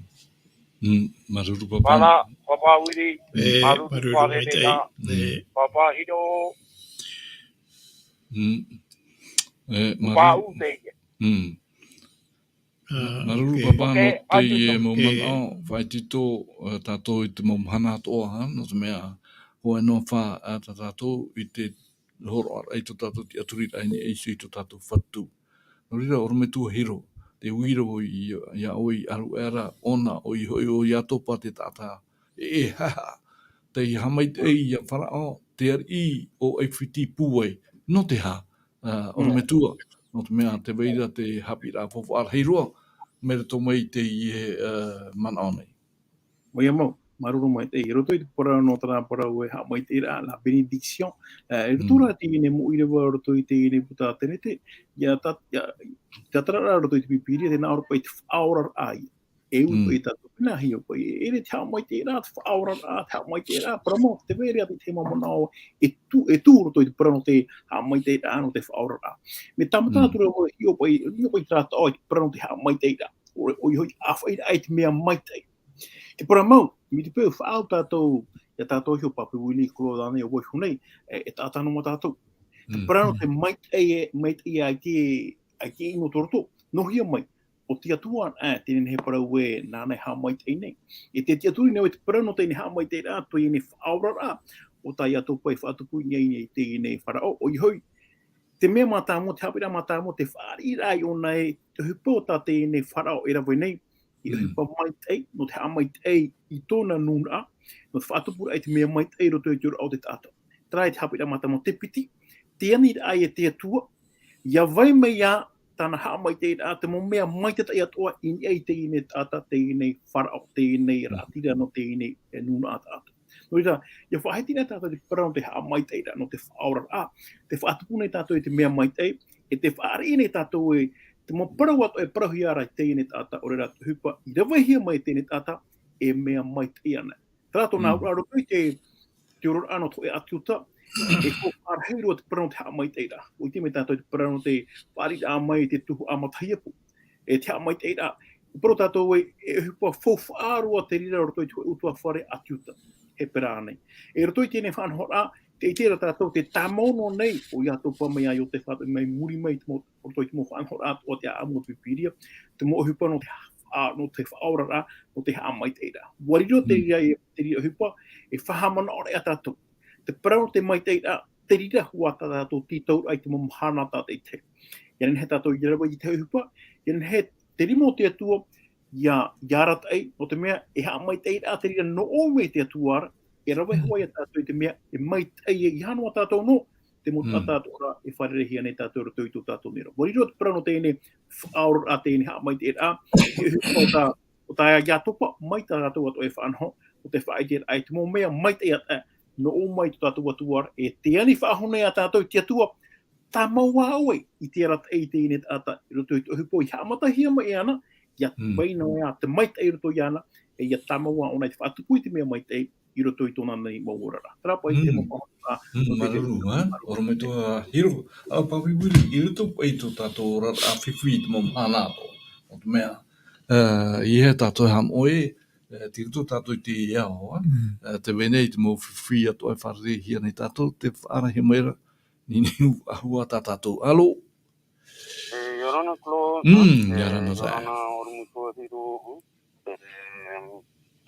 Mm. Māuruuru pāpā. Pāpā, pāpā Vili, E, māuruuru māuruuru fare maitaʻi. reira. E. Pāpā Hiro. Mm. E, māuruuru. Pāʻū teie. Mm. Ah, Māuruuru ok. pāpā Ok, nō atu teie tō. mau Ok. manaʻo, faʻaitoito, eh, tātou i te mau mahana atoʻa, ha, nō te mea, hōʻē noa fā, eh, tā tātou i te hōroʻaraʻa i tō tātou tiʻaturiraʻa i niʻa iho i tō tātou Fatu. Nō reira, ʻorometua Hiro, tē ui ra vau i, iā ʻoe i ʻaruʻe ra, ʻōna, ʻoia hoʻi ʻo Iatopa te taʻata, e, e, ha, ha, tei haʻamaitaʻi ia Faraō, te ariʻi o ʻAifiti pūai, nō te aha, ā, Mm. ʻorometua, nō te mea tē vai ra te haʻapiʻiraʻa faufaʻa rahi roa, mai roto mai i teie, ā, manaʻo nei. ʻOia mau, māuruuru maitaʻi, i roto i te parau nō terā parau e haʻamaitaʻiraʻa, la bénédiction, ā, i roto Mm. rā teie nei mau ʻīrava, i roto i teie nei puta Tenete, ia tā, ia, tātararaʻa i roto i te Pīpīria, tē nā ʻō ra paʻi te faʻaoraraʻa ia. E ui Mm. paʻi tātou, nā hea paʻi, e ʻere te haʻamaitaʻiraʻa, te faʻaoraraʻa, te haʻamaitaʻiraʻa, parau mau, tē vai ra te mau manaʻo, e tuʻu, e tuʻu roto i te parau nō te haʻamaitaʻiraʻa, nō te faʻaoraraʻa. Mea tāmata Mm. atu ra vau e hiʻo paʻi, hiʻo paʻi terā taʻo i te parau nō te haʻamaitaʻiraʻa. ʻO, ʻoia hoʻi, ʻāfaʻiraʻa i te mea maitaʻi. Te parau mau, mai te peu faʻaau tātou, iā tātou iho Pāpū Vili, Koro Dane, ʻo vau iho nei, e, e taʻata noa tātou. Te Mm. parau nō te maitaʻi, e, maitaʻi ʻaita, ʻaita i roto roto. Nō hea mai, ʻo te Atua, ā, teie nei parau e nāna e haʻamaitaʻi nei. E te tiʻaturi nei au i te parau nō teie nei haʻamaitaʻiraʻa, teie nei faʻaoraraʻa, ʻo tā Iatopa i faʻatupu i niʻa i teie nei Faraō, ʻoia hoʻi, te mea mātāmua, te haʻapiʻiraʻa mātāmua, te fāriʻiraʻa i ʻōna e, te ʻohipa o tā teie nei Faraō e rave nei, e Mm. ʻohipa maitaʻi, nō te haʻamaitaʻi i tōna nūnaʻa, nō te faʻatupuraʻa i te mea maitaʻi i roto i te oraraʻa o te taʻata. Terā e te haʻapiʻiraʻa mātāmua. Te piti, te aniraʻa e te Atua, ʻia vai mai ā tāna haʻamaitaʻiraʻa, te mau mea maitataʻi atoʻa i niʻa i teie nei taʻata, teie nei Faraō, teie nei Mm. raʻatira nō teie nei, e, nūnaʻa taʻata. Nō reira, ʻia faʻahiti na tātou te parau nō te haʻamaitaʻiraʻa, nō te faʻaoraraʻa, tē faʻatupu nei tātou i te mea maitaʻi, e tē fāriʻi nei tātou e, te mau parau atoʻa e parauhia ra i teie nei taʻata, ʻo reira te ʻohipa i ravehia mai e teie nei taʻata, e mea maitaʻi ana. Terā tōna Mm. auraʻa i roto i te, te oraraʻa nō te hōʻē ʻĀti Iuta, e faufaʻa rahi roa te parau nō te haʻamaitaʻiraʻa. ʻUa ʻite mai tātou te parau nō te fāriʻiraʻa mai i te tuhaʻa matahiapo. E te haʻamaitaʻiraʻa, e parau tātou e, e ʻohipa faufaʻa roa te reira i roto i te hōʻē ʻutuāfare ʻĀti Iuta. Hepera nei. E i roto i teie nei faʻanahoraʻa, tē ʻite ra tātou te tāmau noa nei, ʻo Iatopa mai iā Iotefa, mai muri mai te mau, i roto i te mau faʻanahoraʻa atoʻa o te ʻāʻamu o te Pīpīria, te mau ʻohipa nō te ha-, a, nō te faʻaoraraʻa, nō te haʻamaitaʻiraʻa. ʻUa riro te Mm. reira, te reira ʻohipa, e faʻahaʻamanaʻoraʻa tātou. Te parau nō te maitaʻiraʻa, te reira hoʻi tā tātou tītauraʻa i te mau mahana tātaʻitahi. ʻIa nehenehe tātou ʻia rave i te ʻohipa, ʻia nehenehe te rima o te Atua, ʻia, ʻia arataʻi, nō te mea, e haʻamaitaʻiraʻa te reira nō ʻō mai te Atua ra, e rave Mm. hoʻi iā tātou i te mea, e maitaʻi, e ʻeiaha noa tātou nō, te mau Mm. taʻata atoʻa ra, e fārereihia nei tātou i roto i tō tātou nei ra. ʻUa riro te parau nō teie nei, faʻaoraraʻa teie nei haʻamaitaʻiraʻa, e ʻohipa o tā, o tā Iatopa, mai tā rātou atoʻa e faʻanaho, ʻo te faʻaʻiteraʻa i te mau mea maitaʻi atoʻa, nō ʻō mai tō tātou Atua ra, e tē ani faʻahou nei iā tātou i te Atua, tāmau ā ʻoe i te arataʻi i teie nei taʻata, i roto i te ʻohipa i haʻamatahia mai ana, ʻia Mm. vai noa ā te maitaʻi i roto iāna, e ʻia tāmau ā ʻōna i te faʻatupu i te mea maitaʻi i roto i tōna nei mau oraraʻa. Terā paʻi te Mm. mau faʻanahoraʻa Mm, o te māuruuru, ā, ʻorometua Hiro, ā, Pāpū Vili, i roto paʻi i tō tātou oraraʻa fifi i te mau mahana atoʻa. Nō te mea, ā, ʻeiaha tātou e haʻamoʻe, ā, tei roto tātou i teie ao, ā, Mm. ā, tē vai nei te mau fifi atoʻa e fārereihia nei tātou, tē faʻaarahia mai ra, niniu faʻahou ā tā tātou. Alo? E, ʻia Ana Claude, Mm, e, ia ora na, ia ora na, ʻorometua Hiro, e,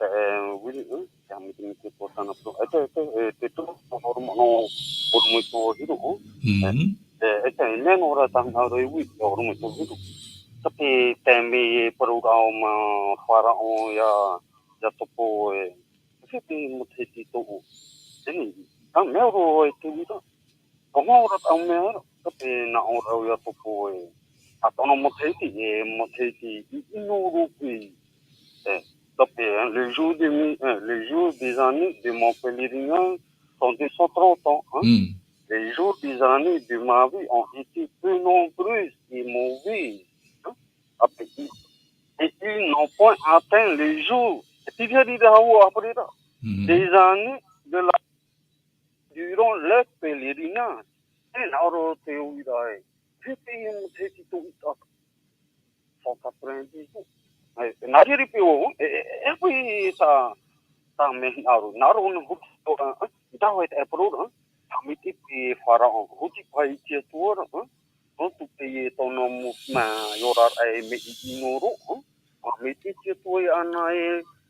e, Willy, e, te haʻamitimiti atu tāna parau. E te, e te, e te tō, ʻorometua Hiro, e, Mm. e, e te, e mea nō rā tāna parau e Willy, ʻorometua Hiro. Tāpē te mea e parau ra ʻo mā Farao ia, ia Topo e, Fiti mo te hiti tōʻu. Tēnei, tā mea roa e te uira. Ka mau ra au mea ra, ka te nā ʻō rau ia Topo e. A tono mo te hiti, e mo te hiti, i ino roa pē. E, ka te, hein, les jours de mi-, hein, les jours des années de mon pèlerinage sont deux cent trente ans, hein. Mm. Les jours des années de ma vie ont été peu nombreuses et mauvaises, hein. A pe i, et ils n'ont point atteint les jours. E te hia rira hau a parera. Mm. Des années de la, durant leur pèlerinage. E nā ʻō rā te uira e. Te te i mo te ti tō i tātou. Cent quatre-vingt-dix jours. E, e, nā reira pē ʻo, e, e, e, pē tā, tā mea hinaʻaro. Nā ʻō rā ʻo nā hoki tō, e, e, tā hoʻi te e parau ra, e. Tā mea te pē Farao. Hoki paʻi i te Atua ra, e. Nō tū pē e tōna mo, mā, i ora ra e mea i ino roa, e. Mā, mea te te Atua e ana e,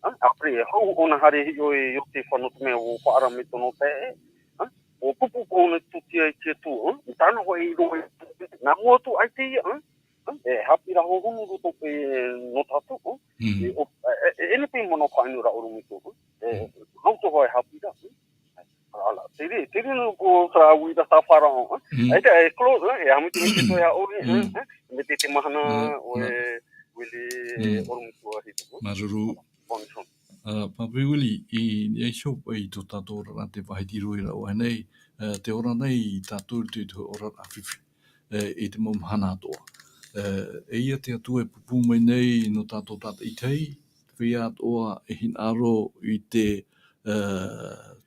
e, a pere e hau ʻōna haere hiʻo e Iotefa nō te mea ʻua faʻaara mai tōna taeaʻe, e. ʻUa pupu ʻōna tūtia i te Atua, e. I tāna hoʻi i roa e, nā mua atu ai te ia, e. E, haʻapiʻiraʻa hohonu roto pē nō tātou, e. Mm. E, ʻo, e, e, e, ʻene pē manaʻo faʻainu ra ʻorometua, e. Mm. Nō tō hoʻi haʻapiʻiraʻa, e. Ala, tere, tere nō ko tā uira tā Farao, e. Mm. E te, e Claude, e, e haʻamitimiti atu ia ʻoe, e, Mm. e, mai te, te mahana, Mm. ʻoe, Mm. Willy, Mm. ʻorometua Hiro, e. Māuruuru. Bonne chance. Ā, Papi Willy, i niʻa iho i tō tātou oraraʻa te faʻahiti roa i rāua nei, ā, tē ora nei tātou i te, te oraraʻa fifi, ā, i te mau mahana atoʻa. Ā, e ʻia te Atua e pūpū mai nei nō tātou tātaʻitahi, te feiā atoʻa e hinaʻaro i te, ā,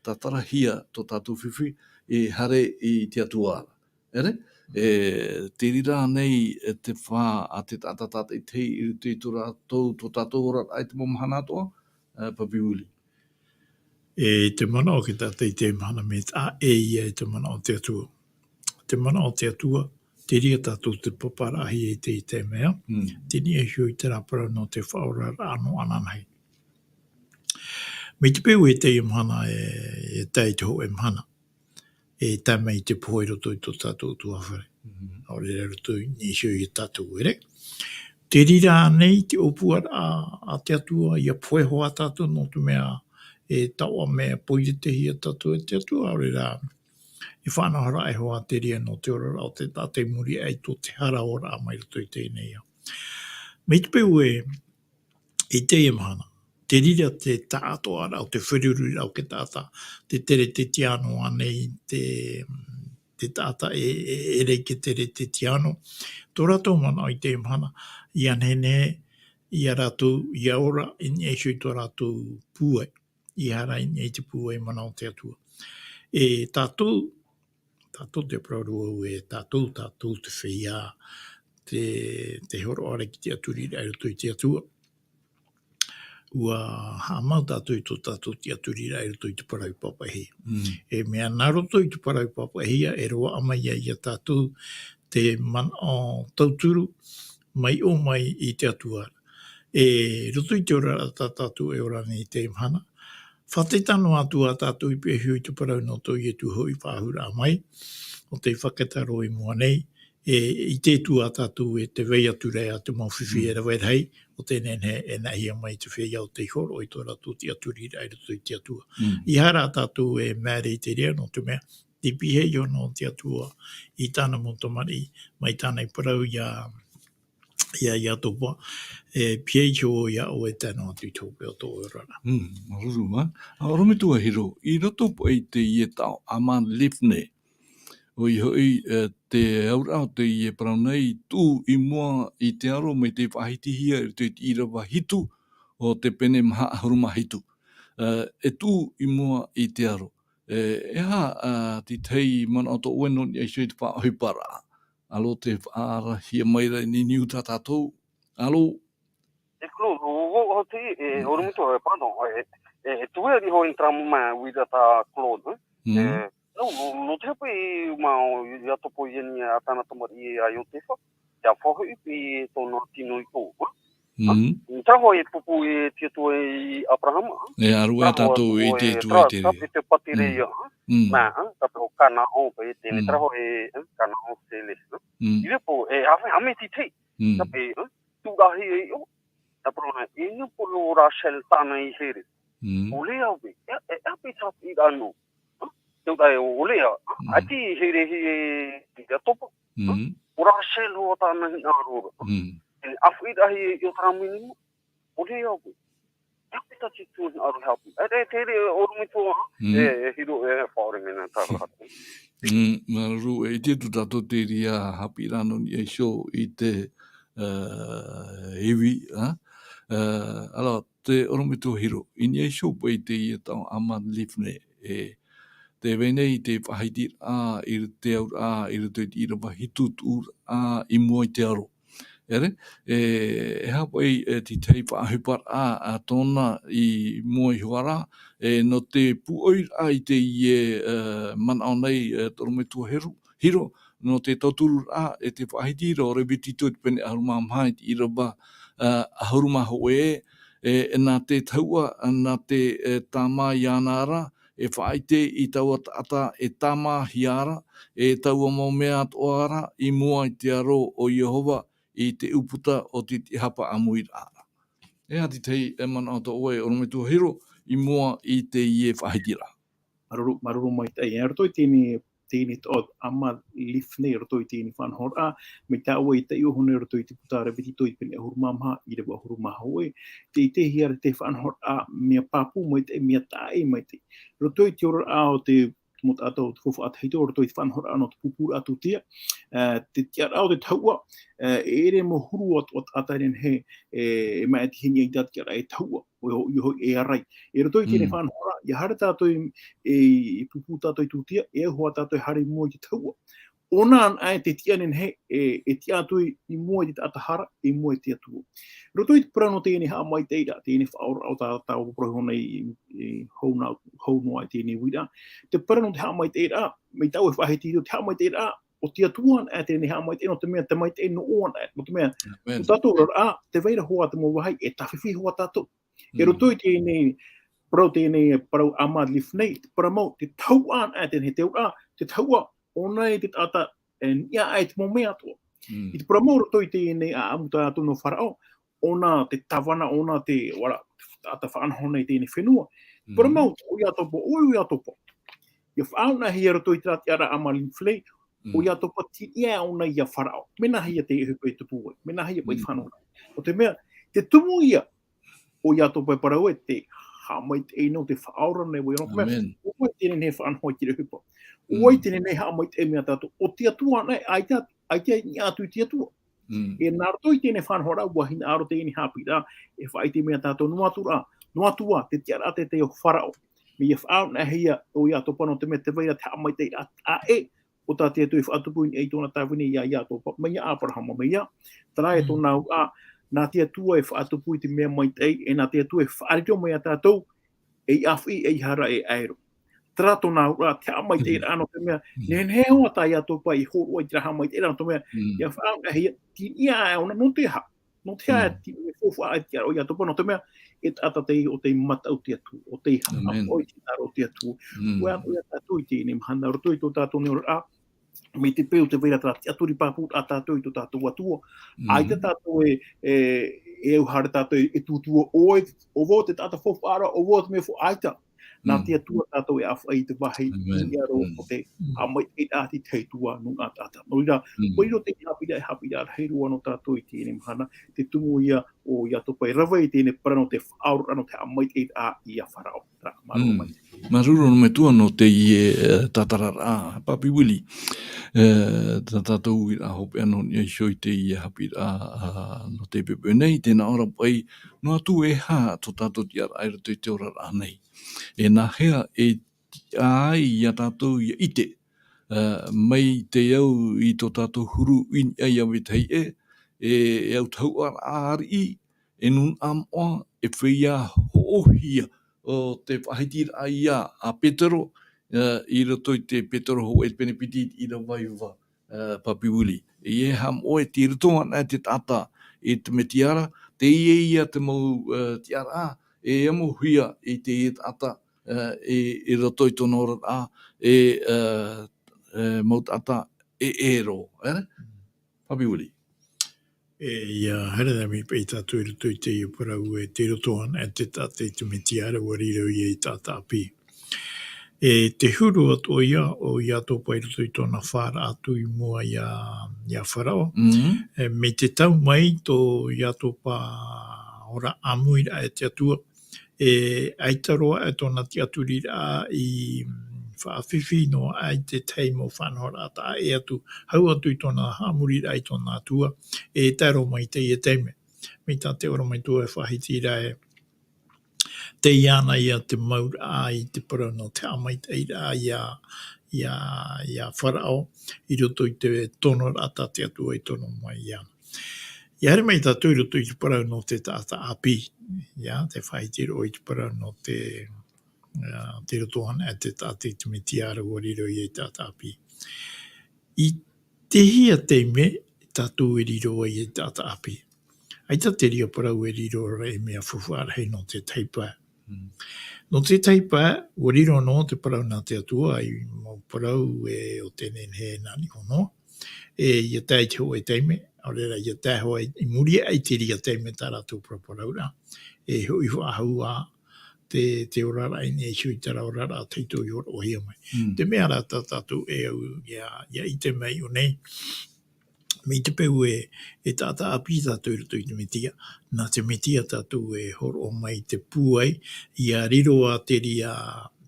tātarahia tō tātou fifi, e haere i te Atua ra. ʻEre, e, te reira nei, e, te fā a te taʻata tātaʻitahi i roto i tō rātou, tō tātou oraraʻa i te mau mahana atoʻa, e, Papi Willy. E te manaʻo o te tātaʻitahi mahana mea taʻa ʻē ia i te manaʻo o te Atua. Te manaʻo o te Atua, te reira tātou te paparaʻahia i te, i te mea, Mm. te niʻa iho i terā parau nō te faʻaoraraʻa nō ananahi. Mai te peu e teie mahana e, e tae i te hōʻē mahana. E tae mai i te pohe i roto i tō tātou ʻutuāfare. Mhm. ʻAore rā i roto i niʻa iho ia tātou, ʻere. Te reira nei te ʻōpuaraʻa a te Atua, ʻia pohe hoʻi tātou nō te mea e taoʻa mea poiretehia tātou e te Atua, ʻaore rā, e faʻanahoraʻa e hoʻi te reira nō te oraraʻa o te taʻata i muri aʻe i tō te hara ora mai roto i teie nei ao. Mai te peu e, i teie mahana, te reira te taʻatoʻaraʻa o te feruriraʻa o te taʻata, te teretetiano ānei, te, te taʻata e, e, ʻere i te teretetiano. Tō rātou manaʻo i teie mahana, ʻia nehenehe, ia rātou, ʻia ora, i niʻa iho i tō rātou pūai. ʻIa haere i niʻa i te pūai mana o te Atua. E tātou, tātou te parau ra vau e tātou, tātou te feiā, te, te hōroʻa ra ki te tiʻaturiraʻa i roto i te Atua. ʻUa haʻamau tātou i tō tātou tiʻaturiraʻa i roto i te parau i pāpaʻihia. Mm. E mea nā roto i te parau i pāpaʻihia, e roaʻa mai ia, ia tātou te manaʻo tauturu, mai ʻō mai i te Atua ra. E roto i te oraraʻa tā tātou e ora nei i teie mahana, faʻataʻa noa atu ā tātou i pīhaʻi iho i te parau nō tō Ietu hoʻi faʻahou raʻa mai, ʻo tei fakataro i mua nei, e, i te Atua tātou e te vai atu ra ia te mau fifi Mm. e rave rahi, ʻo tē nehenehe e nāʻihia mai te feiā ʻo tei hōroʻa i tō rātou tiʻaturiraʻa i roto i te Atua. Mm. ʻEiaha rā tātou e māere i te reira nō te mea, tei pīhaʻi iho noa te Atua i tāna mau tamariʻi, mai tāna i parau ia, ia, ia Topa, e pīhaʻi iho ia ʻoe e tae noa atu i te hopeʻa o tō ʻoe oraraʻa. Mm, māuruuru, ā. Ā, ʻorometua Hiro, i roto paʻi i teie taoʻa Amand Livni, ʻoia hoʻi, e, te auraʻa o teie parau nei, tuʻu i mua i te aro, mai tei faʻahitihia i roto i te ʻīrava hitu o te pene maha ʻahuru mā hitu. E, e tuʻu i mua i te aro. E, e aha, ā, te tahi manaʻo tō ʻoe nō niʻa iho i te faʻaʻohiparaʻa? ʻAlo tē faʻaarahia mai ra i niuniu tā tātou. ʻAlo? E Claude, ʻo, ʻo, ʻo te, e, Mm. ʻorometua, e, pardon, e, e, e tuʻu i roto i terā mau uira tā Claude, e? Mm. E, nō, nō, nō te hapa i, mā, ʻo, ia Topo ia nei ā tāna tamariʻi a Iotefa. te afahoʻi i tōna tino i tō. Mm. Tera hoʻi e pupu e te Atua i Abrahama. E ʻārue tātou i te Atua i te rā. Te mea, tātou Kanaan, paʻi teie, tera hoʻi e Kanaan sele. Mm. I reira pō, e ame, ame titei. Mm. Tāpaʻi, tūrahi e ʻo. Tāpaʻi nā, e nā pō Rachel tāna i here. Mm. ʻO Lea paʻi, e, e, e paʻi tāpaʻi rā nō. Te ora e ʻo Lea, ʻati here hi e Iakoba. Mm. ʻO Rachel hoʻi tāna hinaʻaro ra. Mm. E, ʻāfaʻi rahi e ʻo tāna minimā. ʻO Lea paʻi. Tāpaʻi tā te Atua hinaʻaro haʻapiʻi. E, e, te re, ʻorometua, e, e hiro, e, faʻaʻore mea nā tāra. Mm, māuruuru, e, i te tū tātou te reira haʻapiʻiraʻa nō niʻa iho i te, e, ivi, a? E, alors, te ʻorometua Hiro, i niʻa iho paʻi i teie taoʻa Ahmad Livneh, e, tē vai nei te faʻahitiraʻa i te auraʻa, i roto i te ʻīrava hitu tuʻuraʻa i mua i te aro. ʻEre, e, e aha paʻi, e, te tahi faʻaʻohiparaʻa, a, tōna i mua iho ā ra, e, nō te pūʻoiraʻa i teie, e, manaʻo nei, e, te ʻorometua Hiro, Hiro, nō te tautururaʻa, e te faʻahiti ra ʻo Reviti i te pene ʻahuru mā maha i te ʻīrava, e, ʻahuru mā hōʻē, e, e nā te tahuʻa, nā te, e, tāmā iāna ra, e faʻaʻite i taua taʻata e tāmāhia ra, e taua mau mea atoʻa ra, i mua i te aro o Iehova, i te ʻūputa o te tiʻahapa ʻāmuiraʻa ra. E aha te tahi, e, manaʻo tō ʻoe, ʻorometua Hiro, i mua i teie faʻahitiraʻa? Māuruuru, māuruuru maitaʻi. E, roto i teie, teie taoʻa Ahmad Livneh, roto i teie faʻanahoraʻa, mai tā ʻoe i taiʻo iho nei roto i te puta Reviti i te pene ʻahuru mā maha, ʻīrava ʻahuru mā hōʻē, tē ʻitehia ra te faʻanahoraʻa mea pāpū maitaʻi, mea taʻa ʻē maitaʻi. Roto i te oraraʻa o te mau taʻata o te faufaʻa tahito, roto i te faʻanahoraʻa nō te pupuraʻa tūtia, e, te tiʻaraʻa o te tahuʻa, e, e ʻere mau huru atu o taʻata e nehenehe, e, e maʻitihia i te tiʻaraʻa e tahuʻa, ʻoia hoʻi, ʻoia hoʻi e ʻarai. E roto i teie faʻanahoraʻa, ʻia haere tātou e, e, e pupu tātou i tūtia, e au hoʻi tātou e haere i mua i te tahuʻa. ʻŌna anaʻe te tiʻa nehenehe, e, e tiʻa atu i, i mua i te taʻata hara, i mua i te Atua. Roto i te parau nō teie haʻamaitaʻiraʻa, teie faʻaoraraʻa o tā, tā ʻoe parau iho nei i, i hau nā, hau noa i teie uiraʻa. Te parau nō te haʻamaitaʻiraʻa, mai tā ʻoe e faʻahiti ra, te haʻamaitaʻiraʻa, ʻo te Atua anaʻe teie haʻamaitaʻi, nō te mea te maitaʻi nō ʻō anaʻe, nō te mea, ʻo tātou oraraʻa, tē vai ra hoʻi te mau vāhi, e tāfifi hoʻi tātou. E roto i teie parau, teie parau Ahmad Livneh, te parau mau, te tahuʻa anaʻe teie te auraʻa, te tahuʻa, ʻōna e te taʻata, e, niʻa aʻe i te mau mea atoʻa. I te parau mau roto i teie ʻāʻamu tā ʻoe nō Faraō, ʻōna te tāvana, ʻōna te, ʻua ra, te taʻata faʻanaho nei i teie fenua. Parau mau, ʻo Iakoba, ʻo Iakoba. ʻIa faʻaʻānaʻihia roto i terā tiʻaraʻa Ahmad Livneh, ʻo Iakoba tei niʻa ʻōna ia Faraō. Mea nāhea te ʻohipa e tupu ai, mea nāhea paʻi te faʻanahoraʻa. Nō te mea, te tumu ia, ʻo Iakoba e parau e te haʻamaitaʻi nō te Faʻaora nei vau, nō te mea, ʻo vai teie e faʻanaho i te reira ʻohipa. ʻO vai teie e haʻamaitaʻi mai ia tātou, ʻo te Atua anaʻe, ʻaita, ʻaita i niʻa atu i te Atua. E nā roto i teie faʻanahoraʻa, ʻua hinaʻaro teie haʻapiʻiraʻa, e faʻaʻite mai ia tātou noa atu rā, noa atu ā, te tiʻaraʻa teie o Faraō. Mea faʻaʻānaʻihia ʻo Iakoba nō te mea tē vai ra te haʻamaitaʻiraʻa, ʻa e, ʻo tā te Atua e faʻatupu i niʻa i tōna tāvini ia Iakoba, mai ia Aberahama, mai ia, terā e tōna auraʻa, nā te Atua e faʻatupu i te mea maitaʻi, e nā te Atua e faʻariro mai ia tātou, ei ʻāfaʻi, ei hara, e ʻaero. Terā tōna auraʻa, te haʻamaitaʻiraʻa nō te mea, nehenehe hoʻi tā Iakoba i hōroʻa i terā haʻamaitaʻiraʻa nō te mea, ʻia faʻaʻānaʻihia, tei niʻa aʻe ʻōna nō te aha. Nō te aha te faufaʻa e tiʻa ʻo Iakoba, nō te mea, e taʻata tei, ʻo tei mataʻu te Atua, ʻo tei haʻapaʻo i te hinaʻaro o te Atua. ʻUa atoʻa ia tātou i teie mahana, roto i tō tātou nei oraraʻa, mai te peu tē vai ra terā tiʻaturi pāpū ra tātou i tō tātou Atua. ʻAita tātou e, e, e au haere tātou e tūtū, ʻo vau te taʻata faufaʻa ra, ʻo vau te mea faufaʻa, ʻaita. Nā te Atua tātou e ʻāfaʻi i te vāhi i niʻa roa o te haʻamaitaʻiraʻa i te Atua nō nā taʻata. Nō reira, ʻua riro teie haʻapiʻiraʻa, e haʻapiʻiraʻa rahi roa nō tātou i teie mahana, te tumu ia ʻo Iakoba e rave i teie parau nō te faʻaoraraʻa nō te haʻamaitaʻiraʻa ia Faraō. Terā, māuruuru maitaʻi. Māuruuru ʻorometua nō teie, e, tātararaʻa, Papi Willie. E, tā tātou uiraʻa hopeʻa nō niʻa iho i teie haʻapiʻiraʻa, a, nō te poʻipoʻi nei, tē nā ʻō ra paʻi, noa atu e aha tō tātou tiʻaraʻa i roto i te oraraʻa nei. E nāhea e tiʻa ai ia tātou ʻia ʻite, ā, mai te au i tō tātou huru i niʻa ia vetahi ʻē, e, e au tahuʻaraʻa ariʻi, e nūnaʻa moʻa, e feiā hoʻohia, ʻo te faʻahitiraʻa ia a Petero, ā, i roto i te Petero hōʻē pene piti i te ʻīrava iva. ā, Papi Willie. E haʻamoʻe tei roto ana te taʻata i te Metia ra, teie ia te mau, ā, tiʻaraʻa, e amohia i te taʻata, ā, i, i roto i tōna oraraʻa, e, ā, e, mau taʻata, e, e ero, ere? Papi Willie. E, ia, haere mai paʻi tātou i roto i teie parau e tei roto ana te taʻata i te Metia ra, ʻua riro ia ei taʻata ʻāpī. E te huru atoʻa ia, ʻo Iatopa i roto i tōna fāraʻa atu i mua ia, ia Faraō. Mhm. E, mai te tau mai tō Iatopa ora ʻāmuiraʻa e te Atua, e ʻaita roa e tōna tiʻaturiraʻa i, mm, faʻafifi noa aʻe i te tahi mau faʻanahoraʻa taʻa ʻē atu, hau atu i tōna haʻamoriraʻa i tōna Atua, e tae roa mai i teie taime. Mai tā te ʻorometua e faʻahiti ra ē, tei iāna ia te mauraʻa i te parau nō te haʻamaitaʻiraʻa ia, ia, ia Faraō, i roto i te tonoraʻa tā te Atua i tono mai iāna. Ia haere mai tātou i roto i te parau nō te taʻata ʻāpī, ia, tē faʻahiti ra ʻoe i te parau nō te, ā, tei roto ana te taʻata i te Metia ra, ʻua riro ia ei taʻata ʻāpī. I tēhea taime tātou e riro ai ei taʻata ʻāpī? ʻAita te reira parau e riro ra ei mea faufaʻa rahi nō te tahi pae. Mm. Nō te tahi pae, ʻua riro noa te parau nā te Atua, ei mau parau ē ʻo tē nehenehe e nā niʻa noa. E ia tae i te hōʻē taime, ʻaore rā, ia tae hoʻi i muri aʻe i te reira taime tā rātou paraparauraʻa. E hoʻi faʻahou ā te, te oraraʻa i niʻa iho i terā oraraʻa tei hōroʻahia mai. Mm. Te mea rā tā tātou e au ia, ia ʻite mai i ʻō nei, mai te peu ē, e taʻata ʻāpī tātou i roto i te Metia, nā te Metia tātou e hōroʻa mai te pūai, ʻia riro ā te reira,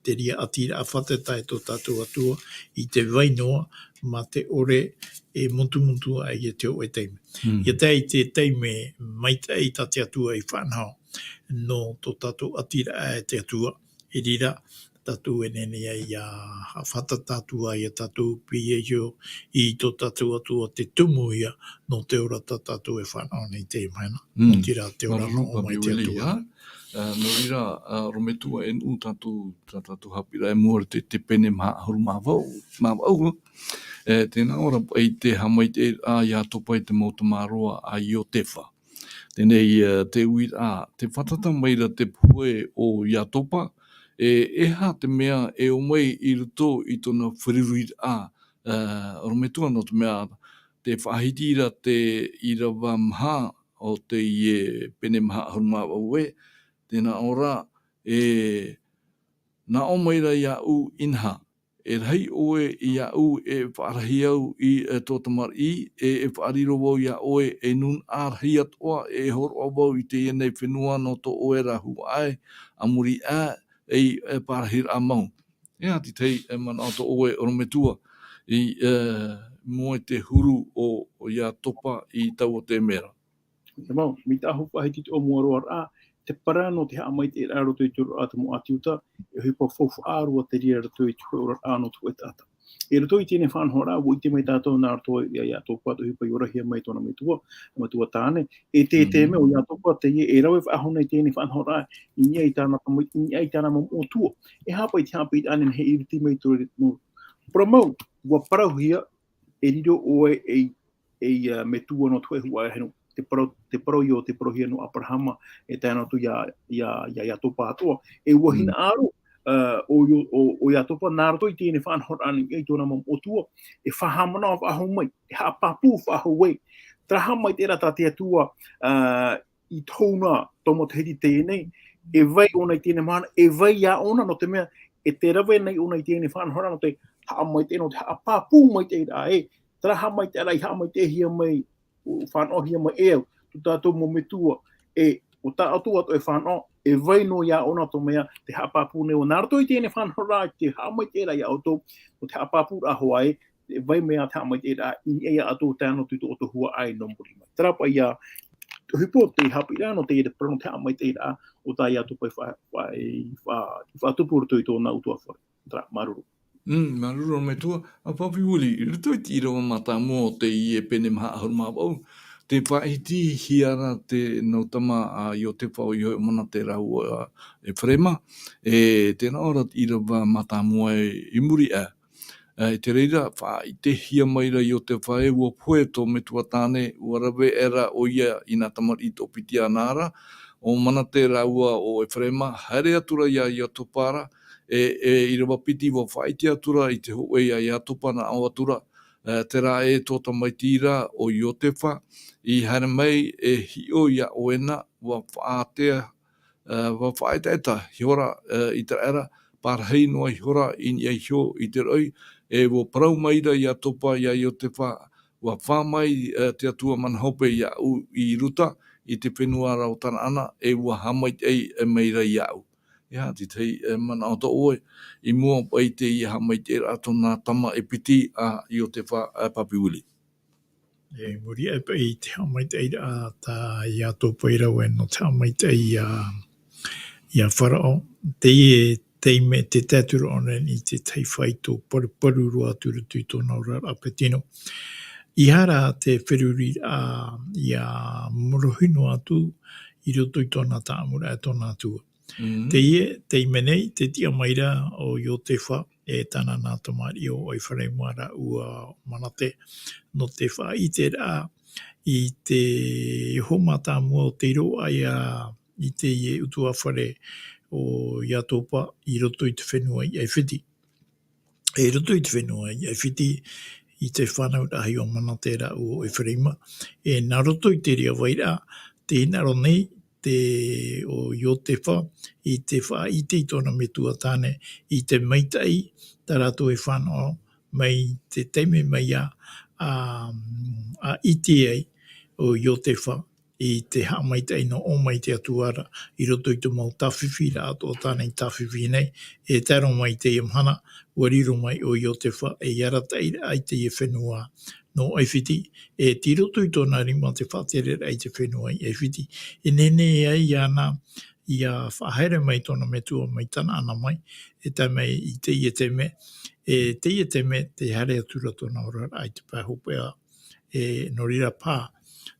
te reira ʻātiraʻa fātata e tō tātou Atua, i te vai noa, mā te ʻore e mutumutu ai i te hōʻē taime. Mm. Ia tae i te taime maitaʻi tā te Atua i faʻanaho, nō tō tātou ʻātiraʻa e te Atua, i reira, tātou e nehenehe ai ʻia faʻatata atu ai ia tātou, pīhaʻi iho i tō tātou Atua te tumu ia nō te ora tā tātou e fānaʻo nei i teie mahana. Mm. Nō te reira te ora Māuruuru, nō mai te Atua. Ā, nō reira, ā, ʻorometua, e nuʻu tātou, tā tātou haʻapiʻiraʻa i mua i te, te pene maha ʻahuru mā vaʻu, mā vaʻu, e, tēnā ora paʻi te haʻamaitaʻiraʻa a Iatopa i te mau tamaroa a Iotefa. Teie nei, ā, te uiraʻa, tē fātata mai ra te puhe o Iatopa, e, e aha te mea e ō mai i roto i tōna feruriraʻa, ā, ʻorometua, nō te mea tē faʻahiti ra te ʻīrava maha o teie pene maha ʻahuru mā vaʻu ē, tēnā ora, e, nā ʻō mai ra iāʻu, inaha, e rahi ʻoe iāʻu, e faʻarahi au i, e, tō tamariʻi, e, e faʻariro vau iā ʻoe, e nūnaʻa rahi atoʻa, e hōroʻa vau i teie nei fenua nō tō ʻoe ra huaʻai, a muri aʻe, e, e pārahiraʻa mau. E aha te tahi, e, manaʻo tō ʻoe ʻorometua, i, e, mua i te huru o, o Iatopa i taua taime ra? Te mau, mai te aho faʻahiti i te ʻōmuaraʻa, te parau nō te haʻamaitaʻiraʻa i roto i te oraraʻa a te mau ʻĀti Iuta, e ʻohipa faufaʻa roa te reira i roto i te hōʻē oraraʻa nō te hōʻē taʻata. I roto i teie faʻanahoraʻa, ʻua ʻite mai tātou nā roto ia Iatopa, te ʻohipa i orahia mai tōna metua, metua tāne, e te, te Mhm. mea ʻo Iatopa, teie e rave faʻahou nei teie faʻanahoraʻa, i niʻa i tāna tama-, i niʻa i tāna mau moʻotua. E aha paʻi te haʻapiʻiraʻa nehenehe e iriti mai i tō, nō, parau mau, ʻua parauhia, e riro ʻoe ei, ei, ā, metua nō te hōʻē huaʻai henu. Te parau, te parau ïa ʻo tē parauhia nō Aperahama, e tae noa atu ia, ia, ia Iatopa atoʻa. E ʻua Mm. hinaʻaro, ā, ʻo Io-, ʻo, ʻo Iatopa, nā roto i teie faʻanahoraʻa i niʻa i tōna mau moʻotua, e faʻahaʻamanaʻo faʻahou mai, e haʻapāpū faʻahou ai. Terā haʻamaitaʻiraʻa tā te Atua, ā, i tōna tau matahiti teie nei, e vai ʻōna i teie mahana, e vai ïa ʻōna, nō te mea, e tē rave nei ʻōna i teie faʻanahoraʻa, nō te haʻamaitaʻi, nō te haʻapāpū maitaʻiraʻa ē, terā haʻamaitaʻiraʻa i haʻamaitaʻihia mai, fānaʻohia mai e au, tō tātou mau metua, e, ʻo tā ʻoutou atoʻa e fānaʻo, e vai noa ïa ʻōna, nō te mea, tē haʻapāpū nei ʻoe. Nā roto i teie faʻanahoraʻa, te haʻamaitaʻiraʻa ia ʻoutou, nō te haʻapāpūraʻa hoʻi ē, e vai mai ā te haʻamaitaʻiraʻa i niʻa ia ʻoutou, tae noa atu i tō ʻoutou huaʻai nō muri mai. Terā paʻi ïa te ʻohipa, te haʻapiʻiraʻa nō teie parau nō te haʻamaitaʻiraʻa o tā Iatopa i fa-, fa-, i fa-, i faʻatupu i roto i tōna ʻutuāfare. Terā, māuruuru. Mm, māuruuru ʻorometua, a Papi Willie, i roto i te ʻīrava mātāmua o teie pene maha ʻahuru mā vaʻu, tē faʻahitihia ra te nau tama a Iotefa, ʻoia hoʻi ʻo Manase, terā ʻo, ā, Efereima, e tēnā ora te ʻīrava mātāmua i, i muri aʻe. Ā, i te reira, faʻaʻitehia mai ra Iotefa ē, ua pohe tō metua tāne, ua rave aʻera ʻoia i nā tamariʻi toʻopiti ʻana ra, ʻo Manate rāua ʻo Efereima, haere atu ra iā Iotefa ra, e, e, ʻīrava piti ua faʻaʻite atu ra i te hōʻē iā Iotefa nā ʻō atu ra, ā, terā ē tō tamaiti ra ʻo Iotefa, i haere mai e hiʻo iā ʻoe na, ua faʻaʻite, ā, ua faʻaʻetaʻeta ihora, ā, ʻĪteraʻera, pārahi noa ihora i niʻa iho i te roʻi, e ua parau mai ra Iotefa iā Iotefa, ua fā mai, ā, te Atua mana hope iāʻu i Ruta, i te fenua ra o Tanaana, e ua haʻamaitaʻi mai ra iāʻu. ʻEā, te tahi, ā, manaʻo tō ʻoe, i mua paʻi i teie haʻamaitaʻiraʻa tō nā tama e piti a Iotefa, ā, Papi Willie. E, muri aʻe paʻi i te haʻamaitaʻiraʻa tā Iotefa i rave nō te haʻamaitaʻi iā, iā Faraō. Teie, teie mea te tae atu ra ʻōna i te tahi faito paruparu roa atu i roto i tōna oraraʻa piti noa. ʻEiaha rā te feruriraʻa ʻia marohi noa atu i roto i tōna tāʻamuraʻa e tōna Atua. Mm. Teie, teie mea nei, tē tiʻa mai ra ʻo Iotefa, e tāna nā tamariʻi ʻo Efereima rāua ʻo Manate, nō te faʻaʻiteraʻa i te hōmā tāmua o tei roaʻa ia i teie ʻutuāfare o Iotefa i roto i te fenua i ʻAifiti. E i roto i te fenua i ʻAifiti, i te fānauraʻahia o Manate rāua ʻo Efereima, e nā roto i te reira vairaʻa, tē hinaʻaro nei, te, ʻo Iotefa, i te faʻaʻite i tōna metua tāne, i te maitaʻi, tā rātou e fānaʻo, mai te taime mai ā, ā, ʻa ʻite ai, ʻo Iotefa, i te haʻamaitaʻi nō ʻō mai te Atua ra, i roto i te mau tāfifi ra atoʻa tāna i tāfifi nei, e tae roa mai i teie mahana, ua riro mai ʻo Iotefa, ei arataʻiraʻa i teie fenua nō ʻAifiti, e tei roto i tōna rima te faʻatereraʻa i te fenua i ʻAifiti. E nehenehe ai iāna, ʻia faʻahaere mai tōna metua mai Tanaana mai, e tae mai i teie taime, e teie taime, tē haere atu ra tōna oraraʻa i te pae hopeʻa, e nō reira paha,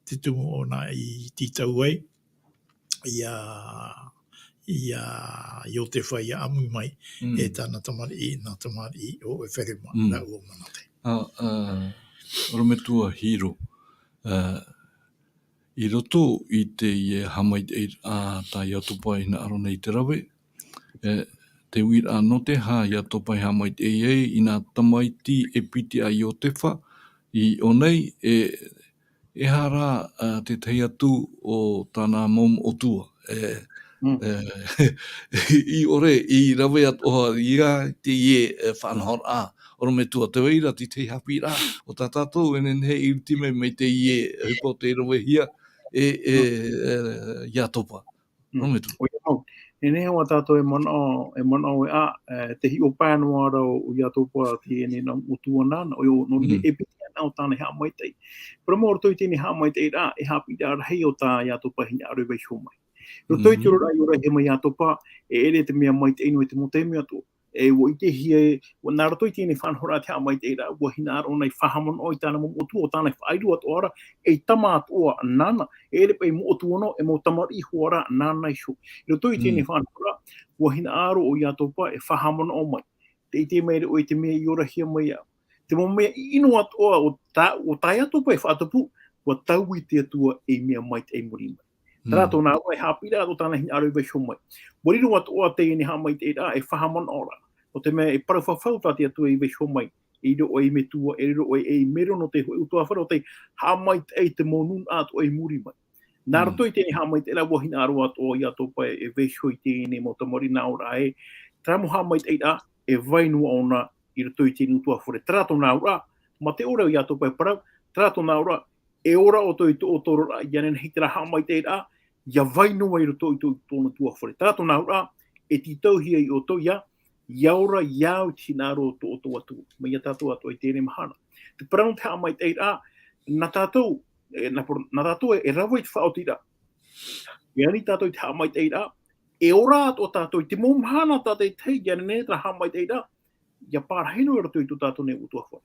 te tumu ʻōna i tītau ai, iā, iā Iotefa ʻia ʻāmui mai, Mm. e tāna tamariʻi, nā tamariʻi ʻo Efereima, Mm. rāua ʻo Manate. Ā, ā, ʻorometua Hiro, ā, i roto i teie haʻamaitaʻiraʻa tā Iotefa i hinaʻaro nei te rave, e, te uiraʻa nō te aha Iotefa i haʻamaitaʻi ai i nā tamaiti e piti a Iotefa i ʻō nei, e, ʻehara, ā, te tahi atu o tāna mau moʻotua, e, Mm. e, i ʻore, i rave atoʻa ia teie, e, faʻanahoraʻa, ʻorometua, tē vai ra te tahi haʻapiʻiraʻa, ʻo tā tātou e nehenehe i ʻite mai, mai teie, e, ʻohipa tei ravehia, e, e, Mm. e, Iotefa. Mm. ʻOrometua. ʻOia mau. E nehenehe ā tātou e manaʻo, e manaʻo ē, ā, e, te hiʻo pae noa ra ʻo Iotefa teie nei nā moʻotua nāna, ʻoia, nō, nō Mm. e piti ana ʻo tāna haʻamaitaʻi. Parau mau i roto i teie nei haʻamaitaʻiraʻa, e haʻapiʻiraʻa rahi ʻo tā Iotefa i hinaʻaro e vaiiho mai. Roto i te Mm. oraraʻa i ʻō ra mai Iotefa, e ʻere te mea maitaʻi noa i te mau taime atoʻa. E ua ʻitehia ē, ua nā roto i teie nei faʻanahoraʻa te haʻamaitaʻiraʻa, ua hinaʻaro ʻōna i faʻahaʻamanaʻo i tāna mau moʻotua, ʻo tāna i faʻaʻerua atoʻa ra, ei tama atoʻa nāna, e ʻere paʻi moʻotua noa, e mau tamariʻi hoʻi ra nāna iho. I roto i teie nei Mm. faʻanahoraʻa, ua hinaʻaro ʻo Iotefa e faʻahaʻamanaʻo mai. Tē ʻite mai ra ʻoe i te mea i orahia mai ai. Te mau mea ʻino atoʻa o tā, o tā Iotefa e faʻatupu, ua taui te Atua ei mea maitaʻi i muri mai. Terā Mm. tōna auraʻa e haʻapiʻiraʻa atoʻa tāna hinaʻaro e vaiiho mai. Ua riro atoʻa teie nei haʻamaitaʻiraʻa e faʻahaʻamanaʻo ra. Nō te mea e parau fafau tā te Atua i vaiiho mai. E riro ʻoe ei metua, e riro ʻoe ei mero nō te hōʻē ʻutuāfare, ʻo tei haʻamaitaʻi i te mau nūnaʻa atoʻa i muri mai. Nā Mm. roto i teie nei haʻamaitaʻiraʻa ua hinaʻaro atoʻa Iotefa e vaiiho i teie nei mau tamariʻi nā ʻō ra ē. Terā mau haʻamaitaʻiraʻa e vai noa ʻōna i roto i teie nei ʻutuāfare. Terā tōna auraʻa, mā te ʻō ra ʻo Iotefa e parau, terā tōna auraʻa, e ora ʻoutou i tō ʻoutou oraraʻa, ʻia nehenehe terā haʻamaitaʻiraʻa, ʻia vai noa i roto i tō, tōna ʻutuāfare. Terā tōna auraʻa, e tītauhia iā ʻoutou ïa, ʻia ora ïa au i te hinaʻaro o tō ʻoutou Atua. Mai iā tātou atoʻa i teie mahana. Te parau nō te haʻamaitaʻiraʻa, nā tātou, e, nā par-, nā tātou e, e rave i te faʻaotiraʻa. E ani tātou i te haʻamaitaʻiraʻa, e ora atoʻa tātou i te mau mahana tātaʻitahi, ʻia nehenehe terā haʻamaitaʻiraʻa, ʻia pārahi noa i roto i tō tātou nei ʻutuāfare.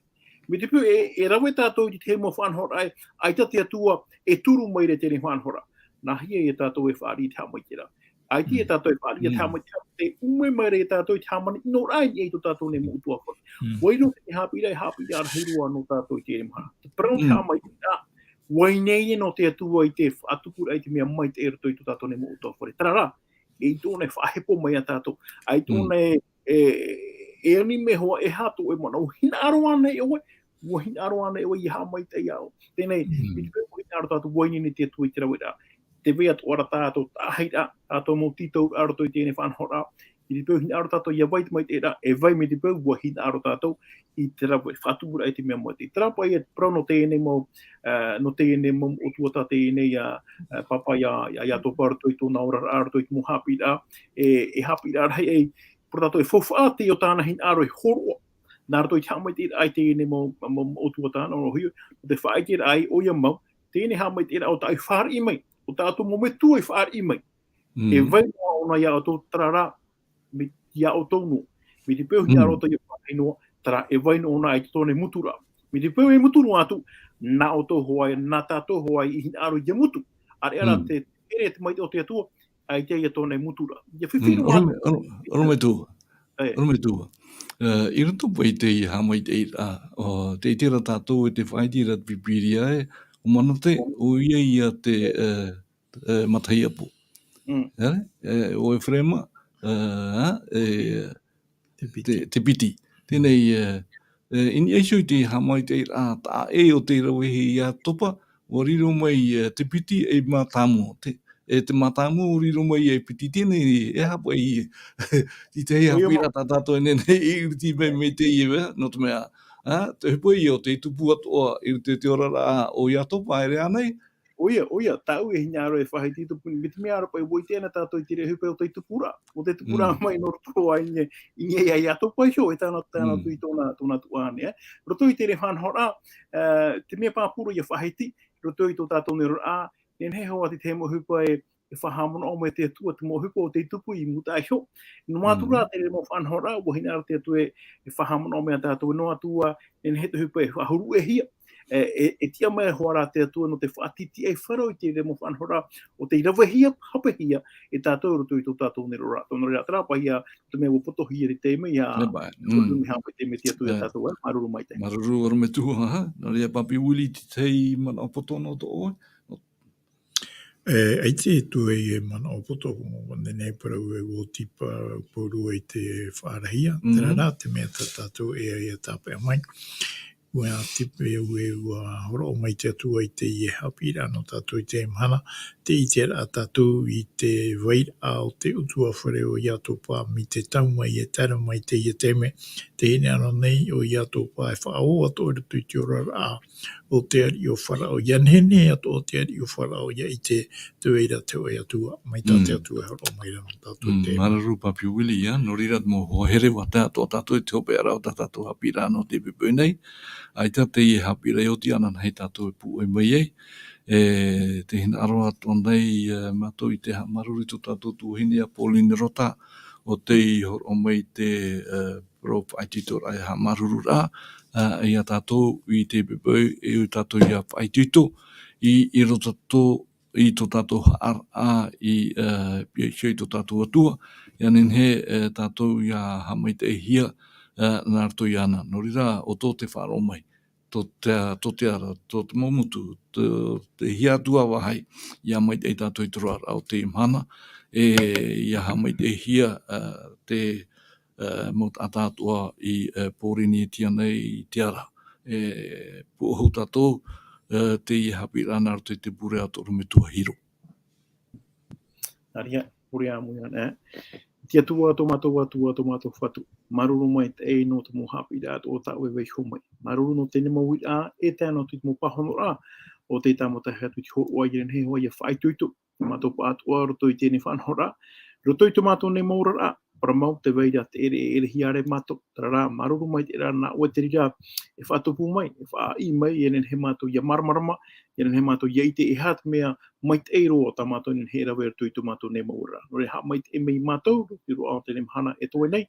Mai te peu e, e rave tātou i te tahi mau faʻanahoraʻa, ʻaita te Atua e turu mai ra i teie faʻanahoraʻa. Nāhea ïa tātou e fāriʻi i te haʻamaitaʻiraʻa? ʻAita e tātou e faʻaʻite te haʻamaitaʻiraʻa, te ʻume mai ra e tātou i te hāmani, nō reira i niʻa i tō tātou nei mau ʻutuāfare. Vaiiho te haʻapiʻiraʻa, e haʻapiʻiraʻa rahi roa nō tātou i teie mahana. Te parau o te haʻamaitaʻiraʻa, ʻua ineine nō te Atua i te faʻatupuraʻa i te mea maitaʻi i roto i tō tātou nei mau ʻutuāfare. Terā rā, e tōna e faʻahepo mai iā tātou. ʻAita tōna e, e, e ani mea hoʻi e aha tō ʻoe manaʻo, hinaʻaro ānei ʻoe, ʻua hinaʻaro ānei ʻoe ʻia haʻamaitaʻi iā ʻoe. Teie nei, mai te peu ʻua hinaʻaro tātou, ʻua ineine te Atua i te rave ra. Te vai atoʻa ra tātou taʻahiraʻa, tātou mau tītauraʻa i roto i teie faʻanahoraʻa. Mai te peu hinaʻaro tātou ʻia vai i te maitaʻiraʻa, e vai mai te peu ʻua hinaʻaro tātou i te rave, faʻatupuraʻa i te mea maitaʻi. Terā paʻi ia te parau nō teie nei mau, ā, nō teie nei mau ʻutuāfare teie nei iā, ā, Pāpā iā, iā, iā Iatopa i roto i tōna oraraʻa, i roto i te mau haʻapiʻiraʻa, e, e haʻapiʻiraʻa rahi ē, parau tātou e faufaʻa teie o tāna hinaʻaro e hōroʻa. Nā roto i te haʻamaitaʻiraʻa i teie nei mau, mau, mau ʻutuāfare nō roto i te faʻaʻiteraʻa ʻoia mau, teie nei haʻamaitaʻiraʻa o tāʻu i fāriʻi mai, o tā tātou mau metua i fāriʻi mai. E vai noa ʻōna iā ʻoutou, terā rā, mai iā ʻoutou noa. Mai te peu hinaʻaro tātou ʻia fāriʻi noa, terā e vai noa ʻōna i tōna e mutu ra. Mai te peu e mutu noa atu, nā ʻoutou hoʻi, nā tātou hoʻi i hinaʻaro ʻia mutu. ʻAreʻa rā te, ʻere te maitaʻi o te Atua, ʻaita ia tōna e mutu ra. ʻIa fifi noa atu. Aro mai, aro, aro mai tō. ʻOia. Aro mai tō. Ā, i roto paʻi i te haʻamaitaʻiraʻa, ā, o, tē ʻite ra tātou e tē faʻaʻite ra te Pīpīria ē, ʻo Manote, ʻoia ia te, ā, ā, matahiapo. Ē, ē, ʻo Efereima, ā, e, te piti. Te, te piti. Teie nei, ā, ā, i niʻa iho i te haʻamaitaʻiraʻa taʻa ʻē o tei ravehia iā Iatopa, ʻua riro mai, ā, te piti ei mātāmua. Te, e te mātāmua ʻua riro mai ei piti, teie nei, e aha paʻi, i te haʻapiʻiraʻa tā tātou e nehenehe e ʻiriti mai, mai teie, ā, nō te mea, ā, te ʻohipa ïa o tei tupu atoʻa i roto i te oraraʻa o Iatopa, ʻaita ānei? ʻOia, ʻoia, tāʻu e hinaʻaro e faʻahiti tupu, mai te mea ra paʻi ʻua ʻite na tātou i te reira ʻohipa o tei tupu ra, o tei tupu ra mai nō roto ā i niʻa, i niʻa iā Iatopa iho, e tae noa, tae noa atu i tōna, tōna tuʻa ānei, ē. Roto i te reira faʻanahoraʻa, ā, te mea pāpū roa ʻia faʻahiti, roto i tō tātou nei oraraʻa, nehenehe hoʻi te tahi mau ʻohipa e, e faʻahaʻamanaʻo mai te Atua, te mau ʻohipa o tei tupu i mūtaʻa iho. Noa atu rā te reira mau faʻanahoraʻa, ʻua hinaʻaro te Atua e, e faʻahaʻamanaʻo mai iā tātou, noa atu ā, nehenehe te ʻohipa e faʻahuru-ʻē-hia. E, e, e tiʻa mai hoʻi rā te Atua nō te faʻatītīʻai faʻaroʻo i te reira mau faʻanahoraʻa, o tei ravehia, hāpihia, e tātou i roto i tō tātou nei oraraʻa. Nō reira, terā paʻi ïa, te mea ʻua poto hia i te taime ïa, ʻua poto hia mai te mea te Atua iā tātou, ē, māuruuru maitaʻi. Māuruuru, ʻorometua, ā, nō reira, Pāpī Willie, te tahi manaʻo poto nō tō ʻoe? E, ʻaita e tuʻu ai e manaʻo poto, ʻua nehenehe parau e ʻua tīpā pauroa i te faʻarahiraʻa. Terā rā, te mea tā tātou e ʻia tāpeʻa mai. ʻUa tīpā, ʻua, ʻua hōroʻa mai te Atua i teie haʻapiʻiraʻa nō tātou i teie mahana, tē ʻite ra tātou i te vairaʻa o te ʻutuāfare o Iatopa, mai te tau mai e tae mai teie taime, tē hinaʻaro nei ʻo Iatopa e faʻaō atoʻa i roto i te oraraʻa o te ariʻi o Faraō, ʻia nehenehe atoʻa te ariʻi o Faraō ʻia ʻite tē vai ra te hōʻē Atua, mai tā te Atua e hōroʻa mai ra nō tātou i teie mahana. Māuruuru Pāpī Willie, ā, nō reira te mau hoa here, ʻua tae atoʻa tātou i te hopeʻaraʻa o tā tātou haʻapiʻiraʻa nō teie poʻipoʻi nei. ʻAita teie haʻapiʻiraʻa e oti ananahi tātou e pūʻoi mai ai. E, tē hinaʻaro atoʻa nei, e, mātou i te haʻamāuruuru i tō tātou tuahine a Pauline Rota, ʻo tei hōroʻa mai te, e, parau faʻaitoitoraʻa e haʻamāuruururaʻa, e, iā tātou i teie poʻipoʻi, e ui tātou ʻia faʻaitoito i, i roto tō, i tō tātou haʻaraʻa i, e, pihaʻi iho i tō tātou Atua, ʻia nehenehe, e, tātou ʻia haʻamaitaʻihia, e, nā roto iāna. Nō reira, ʻo tō te faʻaroʻo mai, tō te, tō te ara, tō te mau motu, tō te hia atu ā vāhi, ʻia maitaʻi tātou i te roaraʻa o teie mahana, e, ʻia haʻamaitaʻihia, e, te, e, mau taʻata atoʻa i, e, Pōrīnetia nei i te ara. E, pūʻohu tātou, e, teie haʻapiʻiraʻa nā roto i te pure a tō ʻorometua Hiro. Nā reira, pure ā mau ānei, e. Te Atua, tō mātou Atua, tō mātou Fatu. Māuruuru maitaʻi nō te mau haʻapiʻiraʻa atoʻa tāʻu e vaiiho mai. Māuruuru nō teie mau uiraʻa, e tae noa atu i te mau pāhonoraʻa, ʻo tei tāmata atu i te hōroʻa, ʻia nehenehe hoʻi ʻia faʻaitoito. Tō mātou pāʻatoʻa roto i teie faʻanahoraʻa, roto i tō mātou nei mau oraraʻa, parau mau tē vai ra te ʻere e ʻerehia ra mātou. Terā rā, māuruuru maitaʻi rā nā ʻoe te reira e faʻatupu mai, e faʻaʻī mai, ʻia nehenehe mātou ʻia māramarama, ʻia nehenehe mātou ʻia ʻite e aha te mea maitaʻi roa tā mātou e nehenehe e rave roto i tō mātou nei mau oraraʻa. Nō reira, haʻamaitaʻi mai mātou, i roto i teie mahana e toe nei,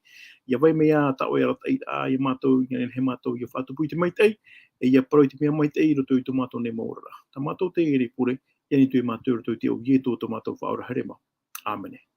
ʻia vai mai ā tā ʻoe arataʻiraʻa iā mātou, ʻia nehenehe mātou ʻia faʻatupu i te maitaʻi, e ʻia parau i te mea maitaʻi i roto i tō mātou nei mau oraraʻa. Tā mātou teie nei pure, ʻia ʻite atu mātou i roto i te iʻoa o Ietu tō mātou Faʻaora Here mā. ʻĀmene.